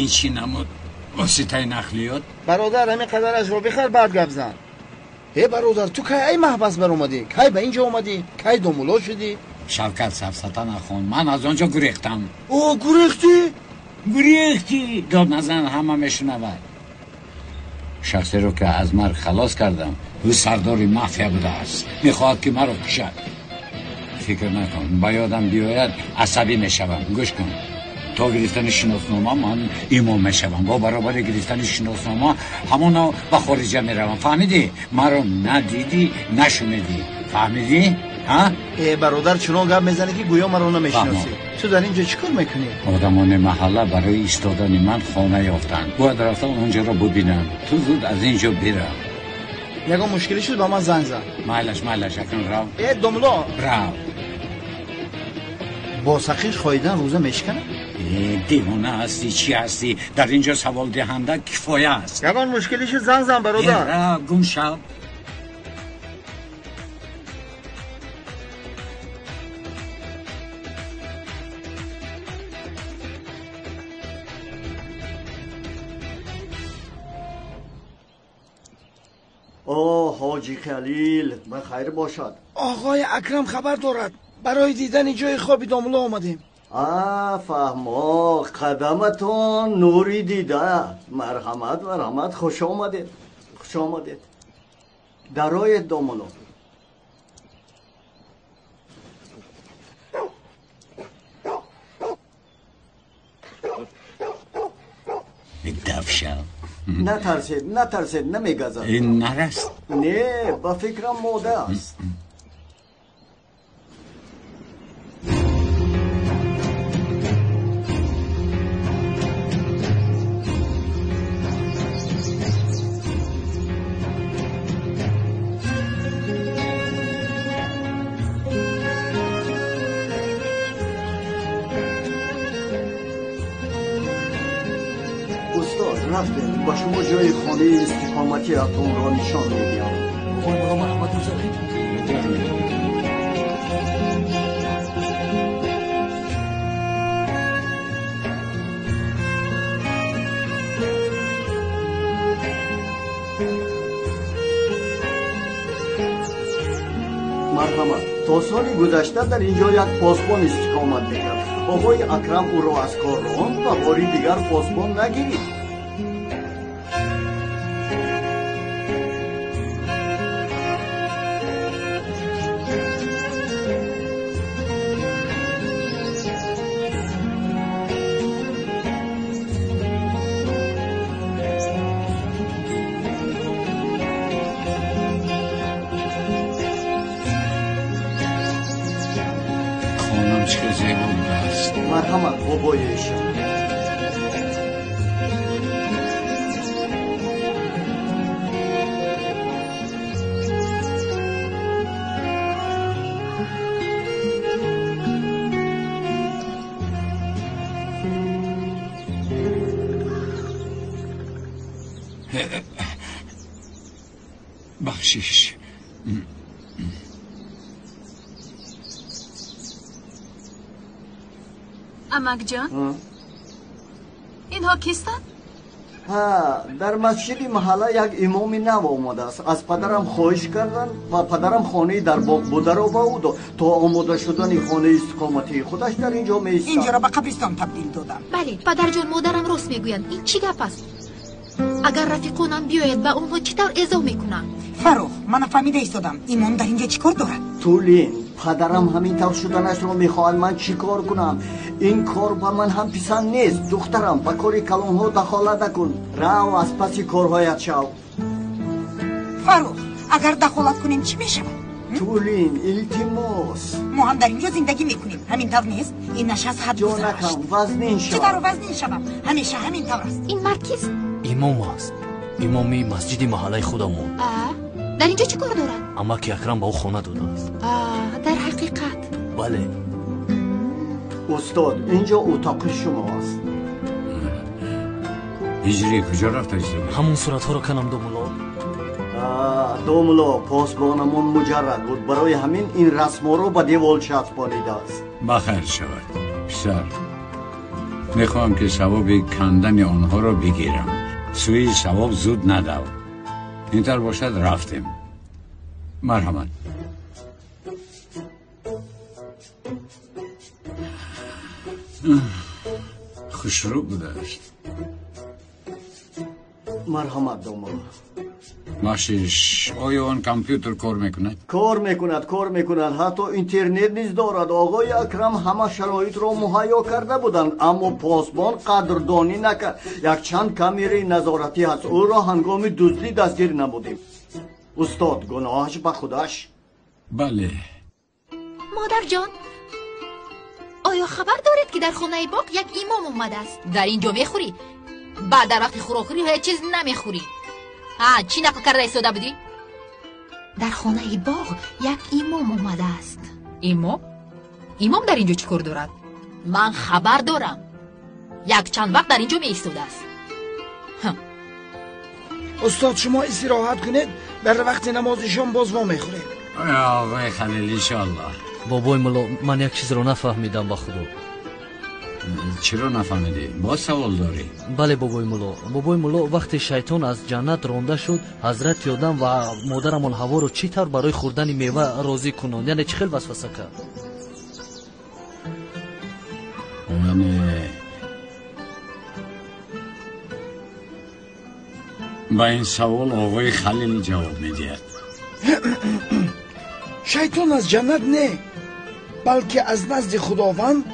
Ин чӣ намуд? Воситаи нақлиёт? Бародар, ҳамин қадарашро бихар, баъд гап зан. Э, бародар, ту кай ай маҳбас баромадӣ? Кай ба ин ҷо омадӣ? Кай домулло шудӣ? Шавкат, сафсата нахон. Ман аз он ҷо гурехтам. О, гурехтӣ? Гурехтӣ! Дод назан, ҳама мешунавад. Шахсеро ки аз марг халос кардам, ӯ сардори мафия будааст. Мехоҳад ки маро кушад. Фикр накун, ба ёдам биёяд асабӣ мешавам. Гӯш кун, то гирифтани шиноснома ман имом мешавам. Бо баробари гирифтани шиноснома ҳамоно ба хориҷа меравам. Фаҳмидӣ? Маро надидӣ, нашунидӣ. Фаҳмидӣ? Э, бародар, чунон гап мезанӣ ки гӯё маро намешиносӣ. Ту дар ин ҷо чӣ кор мекунӣ? Одамони маҳалла барои истодани ман хона ёфтанд. Бояд рафта онҷоро бубинам. Ту зуд аз ин ҷо бирав. Ягон мушкилӣ шуд, ба ман занг зан. Майлаш, майлаш, акнун рав. Э, домло, рав. Бо сақиш хоидан рӯза мешиканад? Э, девона ҳастӣ, чӣ ҳастӣ? Дар ин ҷо саволдиҳанда кифоя аст. Ягон мушкилӣ шуд, занг зан, бародар. Рав, гум шав. О, ҳоҷи Халил, ба хайр бошад. Оғои Акрам хабар дорад. Барои дидани ҷои хоби домулло омадем. А, фаҳмо, қадаматон нури дида. Марҳамат, марҳамат, хуш омадед, хуш омадед. Дароед, домулло. Дафшав. Натарсед, натарсед, намегазад. Ин нар аст? Не, ба фикрам мода аст. Рафтем, ба шумо ҷои хонаи истиқоматиатонро нишон медиҳам. Бобои мулло, марҳамат, гузаред. Марҳамат, то соли гузашта дар ин ҷо як посбон истиқомат мекард. Оғои Акрам ӯро аз кор ронд ва бори дигар посбон нагирифт. Марҳамат, бобои эшон. Бахшиш. Амакҷон, инҳо кистанд? Ҳа, дар масҷиди маҳалла як имоми нав омадааст. Аз падарам хоҳиш карданд ва падарам хонаи дар боғ бударо ба ӯ дод. То омода шудани хонаи истиқоматии худаш дар ин ҷо меистад. Инҷоро ба қабристон табдил додам. Бале, падарҷон, модарам рост мегӯянд. Ин чӣ гап аст? Агар рафиқонам биёяд, ба онҳо чӣ тавр эзо мекунам? Фаррух, ман нафаҳмида истодам. Имом дар инҷо чӣ кор дорад? Тулин, падарам ҳамин тавр шуданашро мехоҳад. Ман чӣ кор кунам? Ин кор ба ман ҳам писанд нест. Духтарам, ба кори калонҳо дахолат накун. Рав, аз паси корҳоят шав. Фаррух, агар дахолат кунем чӣ мешавад? Тулин, илтимос. Мо ҳам дар инҷо зиндагӣ мекунем. Ҳамин тавр нест? Ин наш аз ҳад гузашт. Ҷонакам, вазнин шав. Чӣ тавр вазнин шавам? Ҳамеша ҳамин тавр аст. Ин мард кист? Имом аст. Имоми масҷиди маҳаллаи худамон. Дар инҷо чӣ кор дорад? Амаки Акрам ба ӯ хона додааст. Дар ҳақиқат? Бале. Устод, инҷо утоқи шумо аст. Ҳиҷрӣ куҷо рафта истода? Ҳамон суратҳоро канам, домулло. Домулло, посбонамон муҷаррад буд. Барои ҳамин ин расмҳоро ба девол часпонидааст. Ба хайр шавад, писар. Мехоҳам ки савоби кандани онҳоро бигирам. Сӯи савоб зуд надав. Ин тавр бошад, рафтем. Марҳамат. Хушрӯ будааст. Марҳамат, домулло. Бахшиш, оё он компютер кор мекунад? Кор мекунад, кор мекунад. Ҳатто интернет низ дорад. Оғои Акрам ҳама шароитро муҳайё карда буданд, аммо посбон қадрдонӣ накард. Якчанд камераи назоратӣ ҳаст. Ӯро ҳангоми дуздӣ дастгир намудем. Устод, гуноҳаш ба худаш. Бале. Модарҷон, оё хабар доред, ки дар хонаи боғ як имом омадааст? Дар ин ҷо мехӯрӣ, баъд дар вақти хӯрокхӯрӣ ҳеҷ чиз намехӯрӣ. Чӣ нақл карда истода будӣ? Дар хонаи боғ як имом омадааст. Имом? Имом дар ин ҷо чӣ кор дорад? Ман хабар дорам. Якчанд вақт дар ин ҷо меистодааст. Устод, шумо истироҳат кунед, дар вақти намози шом боз во мехӯрем. Оғои Халил, иншоаллоҳ. Бобои мулло, ман як чизро нафаҳмидам ба худо. Чиро нафаҳмидӣ? Боз савол дорӣ? Бале, бобои мулло. Бобои мулло, вақте шайтон аз ҷаннат ронда шуд, ҳазрати Одам ва модарамон Ҳаворо чӣ тавр барои хӯрдани мева розӣ кунанд? Яъне чӣ хел васваса кард? Яъне ба ин савол оғои Халил ҷавоб медиҳад. Шайтон аз ҷаннат не, балки аз назди Худованд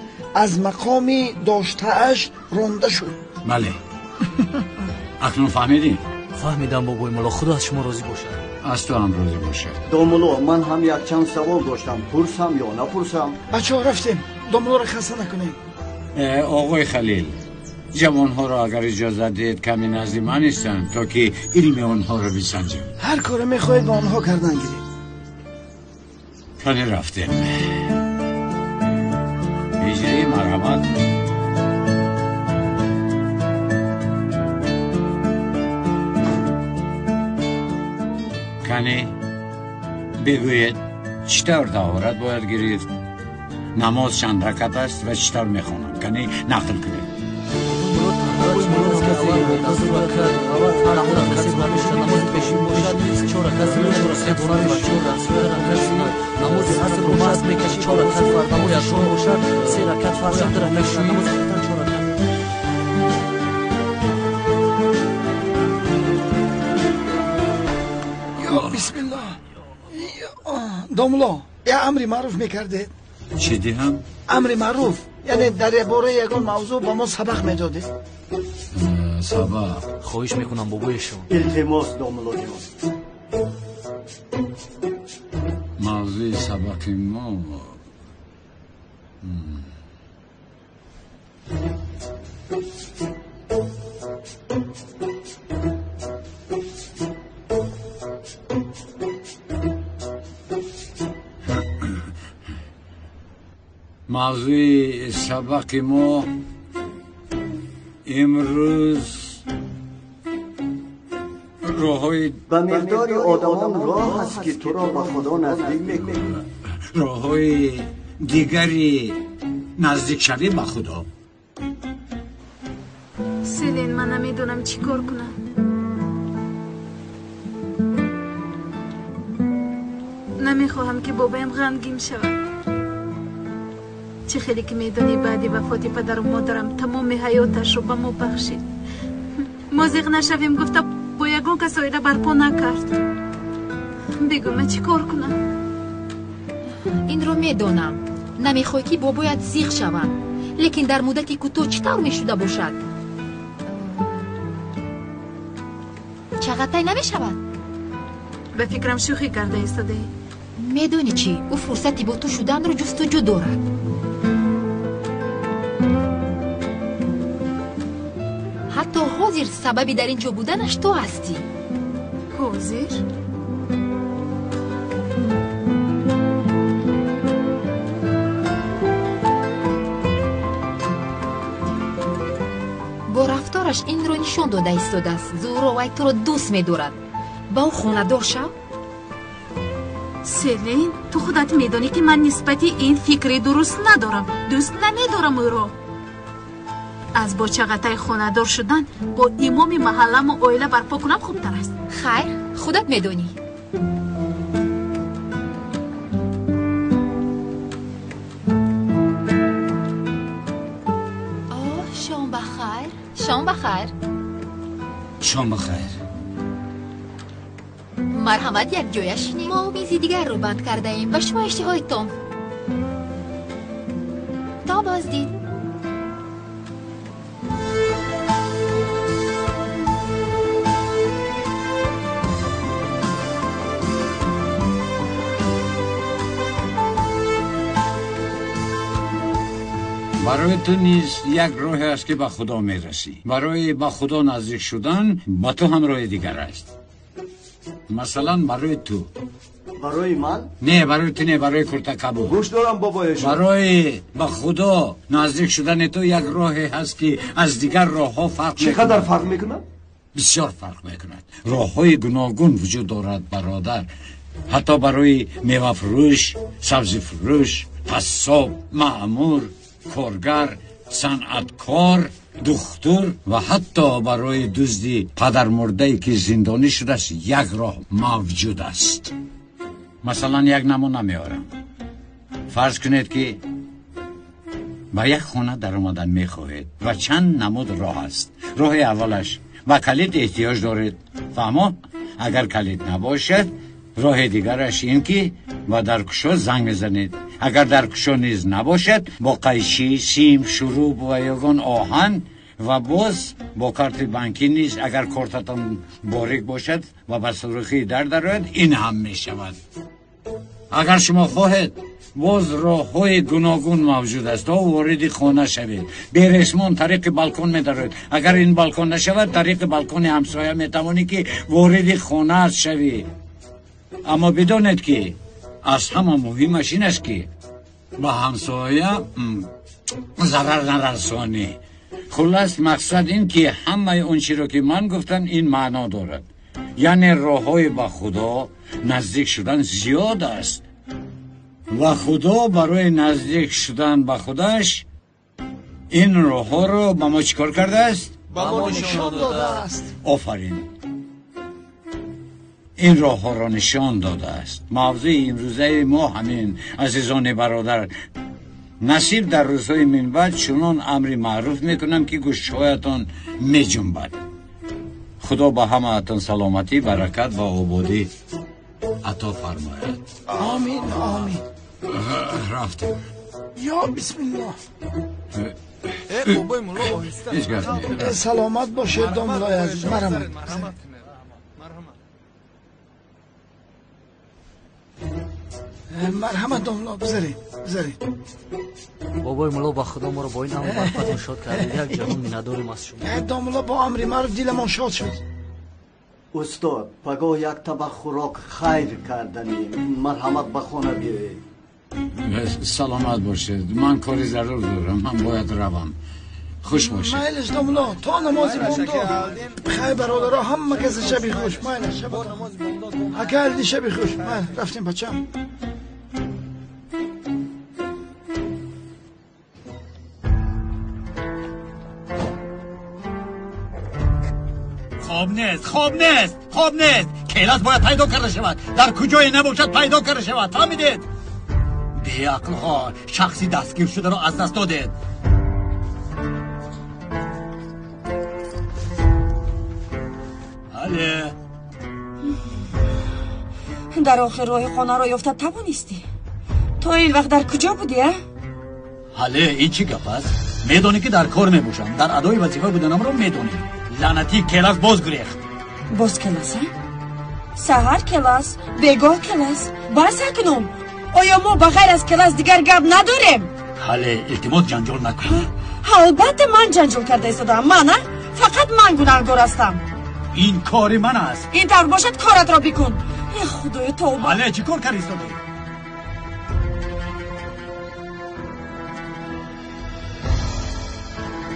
аз мақоми доштааш ронда шуд. Бале. Акнун фаҳмидӣ? Фаҳмидам, бобои мулло. Худо аз шумо розӣ бошад. Аз ту ҳам розӣ бошад. Домулло, ман ҳам якчанд савол доштам. Пурсам ё напурсам? Бачаҳо, рафтем. Домуллоро хаста накунем. Оғои Халил, ҷавонҳоро агар иҷозат диҳед каме назди ман истанд, то ки илми онҳоро бисанҷам. Ҳар коре мехоҳед ба онҳо кардан гиред. Кане рафтем. Ҳиҷрӣ, марҳамат. Кани бигӯед, чӣ тавр таҳорат бояд гирифт, намоз чанд ракат аст ва чӣ тавр мехонанд? Кани нақл кунед. Бисмиллоҳ. Домло, я амри маъруф мекардед? Чӣ диҳам? Амри маъруф, яъне дар бораи ягон мавзӯъ ба мо сабақ медодед. Сабақ? Хоҳиш мекунам, бобоешон. Илтимос, домлоҷон. Мавзӯи сабақи мо мавзӯи сабақи мо имрӯз роҳҳои ба миқдори одамон роҳ аст, ки туро ба Худо наздик мекунад. Роҳҳои дигари наздикшавӣ ба Худо. Селин, ман намедонам чӣ кор кунам. Намехоҳам, ки бобоям ғамгин шавад. Чӣ хеле ки медонӣ, баъди вафоти падару модарам тамоми ҳаёташро ба мо бахшид. Мо зиқ нашавем гуфта бо ягон кас оила барпо накард. Бигӯ, ман чӣ кор кунам? Инро медонам. Намехоҳӣ, ки бобоят зиқ шаванд, лекин дар муддати кӯтоҳ чӣ тавр мешуда бошад? Чағатай намешавад? Ба фикрам, шӯхӣ карда истодаӣ. Медонӣ чӣ? Ӯ фурсати бо ту шуданро ҷустуҷӯ дорад. Ҳатто ҳозир сабаби дар ин ҷо буданаш ту ҳастӣ. Ҳозир? Бо рафтораш инро нишон дода истодааст. Зӯро вай туро дӯст медорад. Ба ӯ хонадор шав. Селин, ту худат медонӣ, ки ман нисбати ин фикри дуруст надорам. Дӯст намедорам ӯро. Аз бо Чағатай хонадор шудан бо имоми маҳалламу оила барпо кунам хубтар аст. Хайр, худат медонӣ. Оҳ, шом ба хайр, шом ба хайр. Шом ба хайр. Марҳамат, якҷоя шинем. Мо мизи дигарро банд кардаем. Ба шумо иштиҳои том. То боздид. Барои ту низ як роҳе аст, ки ба Худо мерасӣ. Барои ба Худо наздик шудан ба ту ҳам роҳи дигар аст. Масалан, барои ту. Барои ман? Не, барои ту не, барои куртакабуд. Гӯш дорам, бобоешон. Барои ба Худо наздик шудани ту як роҳе ҳаст, ки аз дигар роҳҳо фарқ Чӣ қадар фарқ мекунад? Бисёр фарқ мекунад. Роҳҳои гуногун вуҷуд дорад, бародар. Ҳатто барои мевафурӯш, сабзифурӯш, қассоб, маъмур, коргар, санъаткор, духтур ва ҳатто барои дузди падармурдае, ки зиндонӣ шудааст, як роҳ мавҷуд аст. Масалан, як намуна меорам. Фарз кунед, ки ба як хона даромадан мехоҳед ва чанд намуд роҳ аст. Роҳи аввалаш: ба калид эҳтиёҷ доред, фаҳмо? Агар калид набошад, роҳи дигараш ин ки ба даркушо занг мезанед. Агар даркушо низ набошад, бо қайчи, сим, шуруб ва ягон оҳан ва боз бо карти банкӣ низ, агар кортатон борик бошад ва ба сурӯхии дар дарояд, ин ҳам мешавад. Агар шумо хоҳед, боз роҳҳои гуногун мавҷуд аст, то вориди хона шавед. Бересмон тариқи балкон медароед. Агар ин балкон нашавад, тариқи балкони ҳамсоя метавонӣ, ки вориди хонаат шавӣ. Аммо бидонед, ки аз ҳама муҳимаш ин аст, ки ба ҳамсоя зарар нарасонӣ. Хуллас, мақсад ин ки ҳамаи он чиро, ки ман гуфтам, ин маъно дорад. Яъне роҳҳои ба Худо наздик шудан зиёд аст ва Худо барои наздик шудан ба худаш ин роҳҳоро ба мо чӣ кор кардааст? Ба мо нишон додааст. Офарин, ин роҳҳоро нишон додааст. Мавзӯи имрӯзаи мо ҳамин, азизони бародар. Насиб дар рӯзҳои минбаъд чунон амри маъруф мекунам, ки гӯшҳоятон меҷунбад. Худо ба ҳамаатон саломатӣ, баракат ва ободӣ ато фармояд. Омин, омин. Рафтем. Ё бисмиллоҳ. Бобои мулло, оҳиста. Ҳеҷ гап не. Саломат бошед, домлои азиз. Марҳамат. Марҳамат, домло, бизаред, бизаред. Бобои мулло, ба Худо моро бо ин амри барфатон шод кардед. Як ҷаҳон миннатдорем аз шумо. Домло, бо амри маъруф диламон шод шуд. Устод, пагоҳ як табақ хӯрок хайр карданем. Марҳамат, ба хона биёед. Саломат бошед, ман кори зарур дорам, ман бояд равам. Хуш бошед. Майлаш, домло, то намози бомдод. Хайр, бародаро, ҳама касе шаби хуш. Майлаш, ака Алди, шаби хуш. Майл, рафтем, бачам. Хоб нест, хоб нест, хоб нест. Келас бояд пайдо карда шавад. Дар куҷое набошад, пайдо карда шавад. Фаҳмидед? Беақлҳо, шахси дастгир шударо аз даст додед. Ҳале. Дар охир роҳи хонаро ёфта тавонистӣ? То ин вақт дар куҷо будӣ, а? Ҳале, ин чӣ гап аст? Медонӣ, ки дар кор мебошам. Дар адои вазифа буданамро медонӣ. Лаънатӣ Келас боз гурехт. Боз Келас, а? Саҳар Келас, бегоҳ Келас. Бас акнун. Оё мо ба ғайр аз Келас дигар гап надорем? Ҳале, илтимос, ҷанҷол накун. Албатта, ман ҷанҷол карда истодаам. Ман, а? Фақат ман гунаҳкор ҳастам. Ин кори ман аст. Ин тавр бошад, коратро бикун. Э, Худоё, тавба. Ҳале, чӣ кор карда истодаӣ?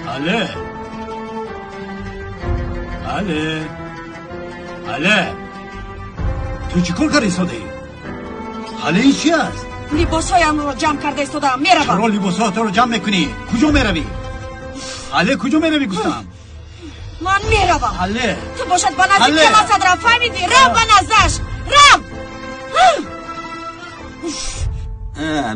Ҳале, ҳале, ҳале, ту чӣ кор карда истодаӣ? Ҳале, ин чӣ аст? Либосҳоямро ҷамъ карда истодаам, меравам. Чаро либосҳоятро ҷамъ мекунӣ? Куҷо меравӣ? Ҳале, куҷо меравӣ, гуфтам? Ман меравам. Ҳале, ту бошад ба назди Келасат рав, фаҳмидӣ? Рав ба наздаш, рав.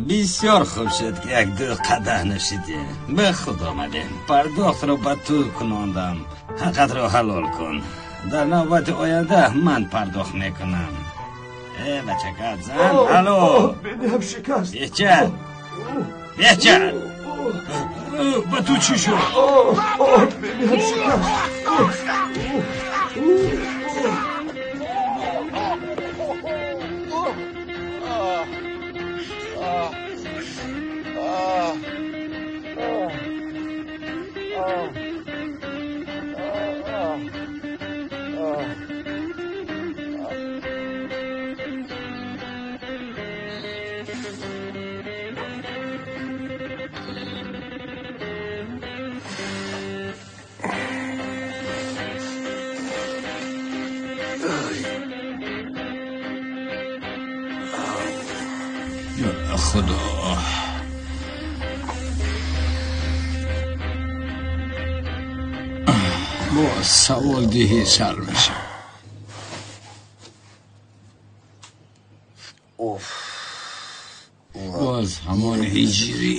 Бисёр хуб шуд, ки як ду қадаҳ нӯшидем. Ба худ омадем. Пардохтро ба ту кунондам. Ҳаққатро ҳалол кун. Дар навбати оянда ман пардохт мекунам. Э, бачакат зан, алло. Бинам шикаст. Беҳча, беҳча, ба ту чӣ шуд? Бинам шикаст. Худо, боз савол диҳӣ, сар мешавам. Боз ҳамон ҳиҷрӣ.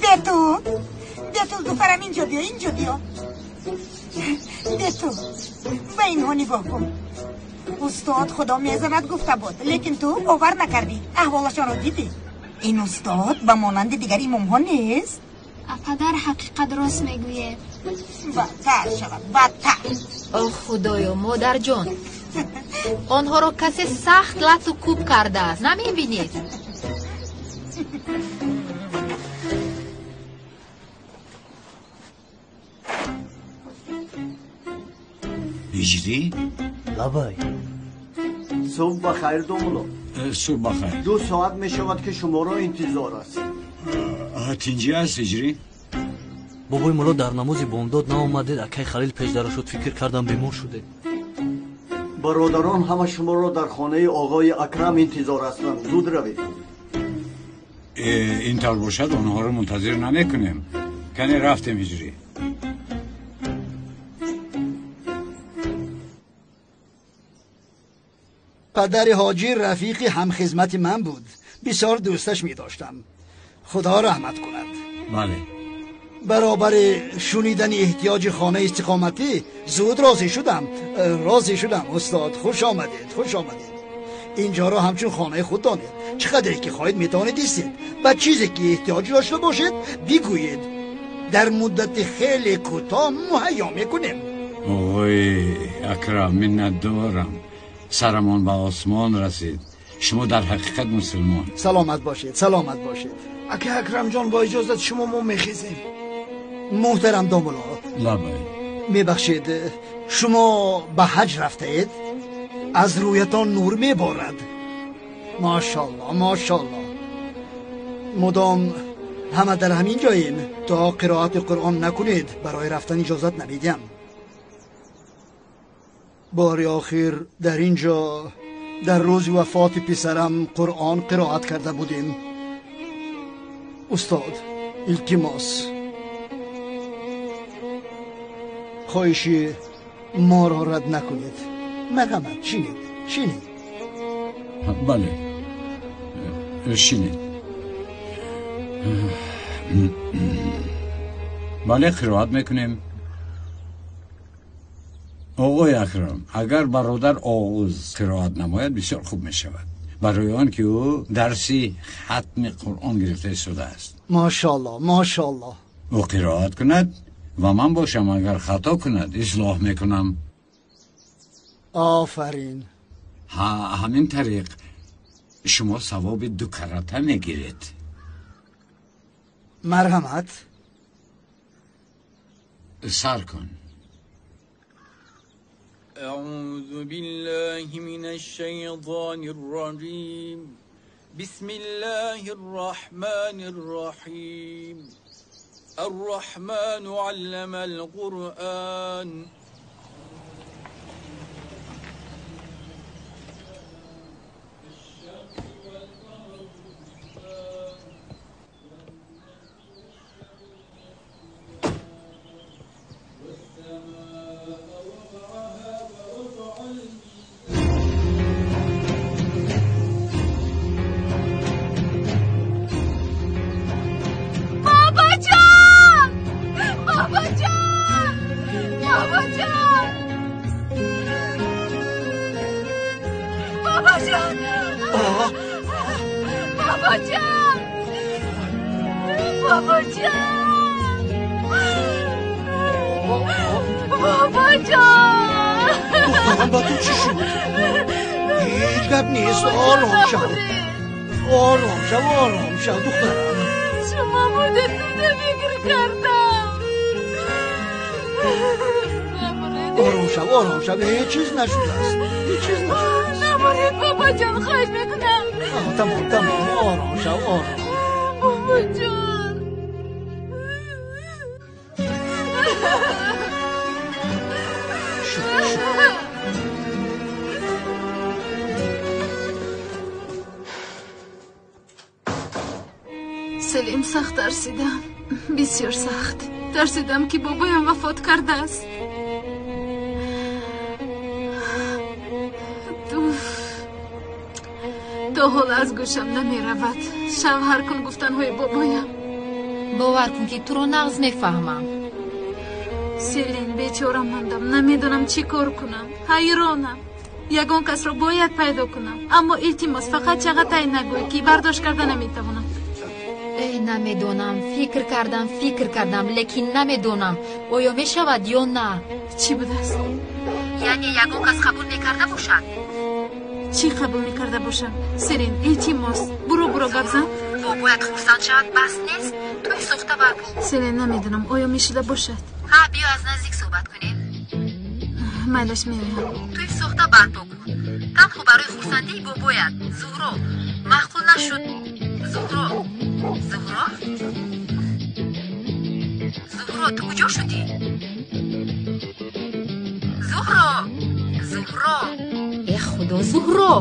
Бету, Бету, духтарам, инҷо биё, инҷо биё. Бету, ба инҳо нигоҳ кун. Устод Худо мезанад гуфта буд, лекин ту бовар накардӣ. Аҳволашонро дидӣ? Ин устод ба монанди дигар имомҳо нест. Падар ҳақиқат рост мегӯяд. Бадтар шавад, бадтар. О, Худоё, модарҷон, онҳоро касе сахт лату кӯб кардааст, намебинед? Ҳиҷрӣ? Лабай. Субҳ ба хайр, домулло. Субҳ бахайр. 2 соат мешавад ки шуморо интизор аст. Тинҷӣ аст ҳиҷрӣ? Бобои мулло дар намози бомдод наомадед, акай Халил пешдара шуд, фикр кардам бемор шудед. Бародарон ҳама шуморо дар хонаи оғои Акрам интизор ҳастанд. Зуд равед. Ин тавр бошад, онҳоро мунтазир намекунем. Кане рафтем ҳиҷрӣ. Падари ҳоҷӣ рафиқи ҳамхизмати ман буд. Бисёр дӯсташ медоштам. Худо раҳмат кунад. Бале. Баробари шунидани эҳтиёҷи хонаи истиқоматӣ зуд розӣ шудам. Розӣ шудам устод. Хуш омадед, хуш омадед. Инҷоро ҳамчун хонаи худ донед. Чӣ қадре ки хоҳед метавонед истед. Ба чизе ки эҳтиёҷ дошта бошед бигӯед. Дар муддати хеле кӯтоҳ муҳайё мекунем. Оғои Акрам, миннатдорам. Сарамон ба осмон расид. Шумо дар ҳақиқат мусулмон. Саломат бошед, саломат бошед. Ака Акрамҷон, бо иҷозат шумо мо мехезем. Муҳтарам домулло. Лабай. Мебахшед, шумо ба ҳаҷ рафтаед? Аз рӯятон нур меборад. Мошалло, мошалло. Мудом ҳама дар ҳамин ҷоем. То қироати Қуръон накунед, барои рафтан иҷозат намедиҳам. Бори охир дар ин ҷо дар рӯзи вафоти писарам Қуръон қироат карда будем. Устод, илтимос, хоҳиши моро рад накунед. Марҳамат, шинед, шинед. Бале, шинед. Бале, қироат мекунем. Оғои Акрам, агар бародар Оғуз қироат намояд бисёр хуб мешавад. Барои он ки ӯ дарси хатми Қуръон гирифта истодааст. Мошалло, мошалло. Ӯ қироат кунад ва ман бошам, агар хато кунад ислоҳ мекунам. Офарин. Ҳамин тариқ шумо савоби 2 карата мегиред. Марҳамат. Сар кун. أعوذ بالله من الشيطان الرجيم. بسم الله الرحمن الرحيم. الرحمن علم القرآن. Шумо будед, фикр кардам. Ором шав, ором шав, ҳеҷ чиз нашудааст. Ҳеҷ чиз нашудааст. Намуред, бобоҷон, хоҳиш мекунам. Тамом, тамом, ором шав, ором. Бобоҷон. Шуд, шуд. Селим, сахт тарсидам, бисёр сахт. Тарсидам ки бобоям вафот кардааст. То ҳол аз гӯшам намеравад шавҳар кун гуфтанҳои бобоям. Бовар кун ки туро нағз мефаҳмам. Селин, бечора мондам, намедонам чӣ кор кунам. Ҳайронам. Ягон касро бояд пайдо кунам. Аммо илтимос, фақат чағатай нагӯй ки бардошт карда наметавонам. Эй, намедонам, фикр кардам, лекин намедонам, оё мешавад ё на. Чӣ будааст? Яъне ягон кас қабул мекарда бошад? Чӣ қабул мекарда бошам? Селин, илтимос, буро буро гап зан. Бобоят хурсанд шавад, бас нест? Тӯй сохта барпо. Селин, намедонам, оё мешуда бошад? Ҳа, биё аз наздик суҳбат кунем. Майлаш, меоям. Тӯй сохта барпо кун, танҳо барои хурсандии бобоят. Зуҳро, маъқул нашуд. Зуҳро, Зуҳро, Зуҳро, ту куҷо шудӣ? Зуҳро, Зуҳро, э худо, Зуҳро.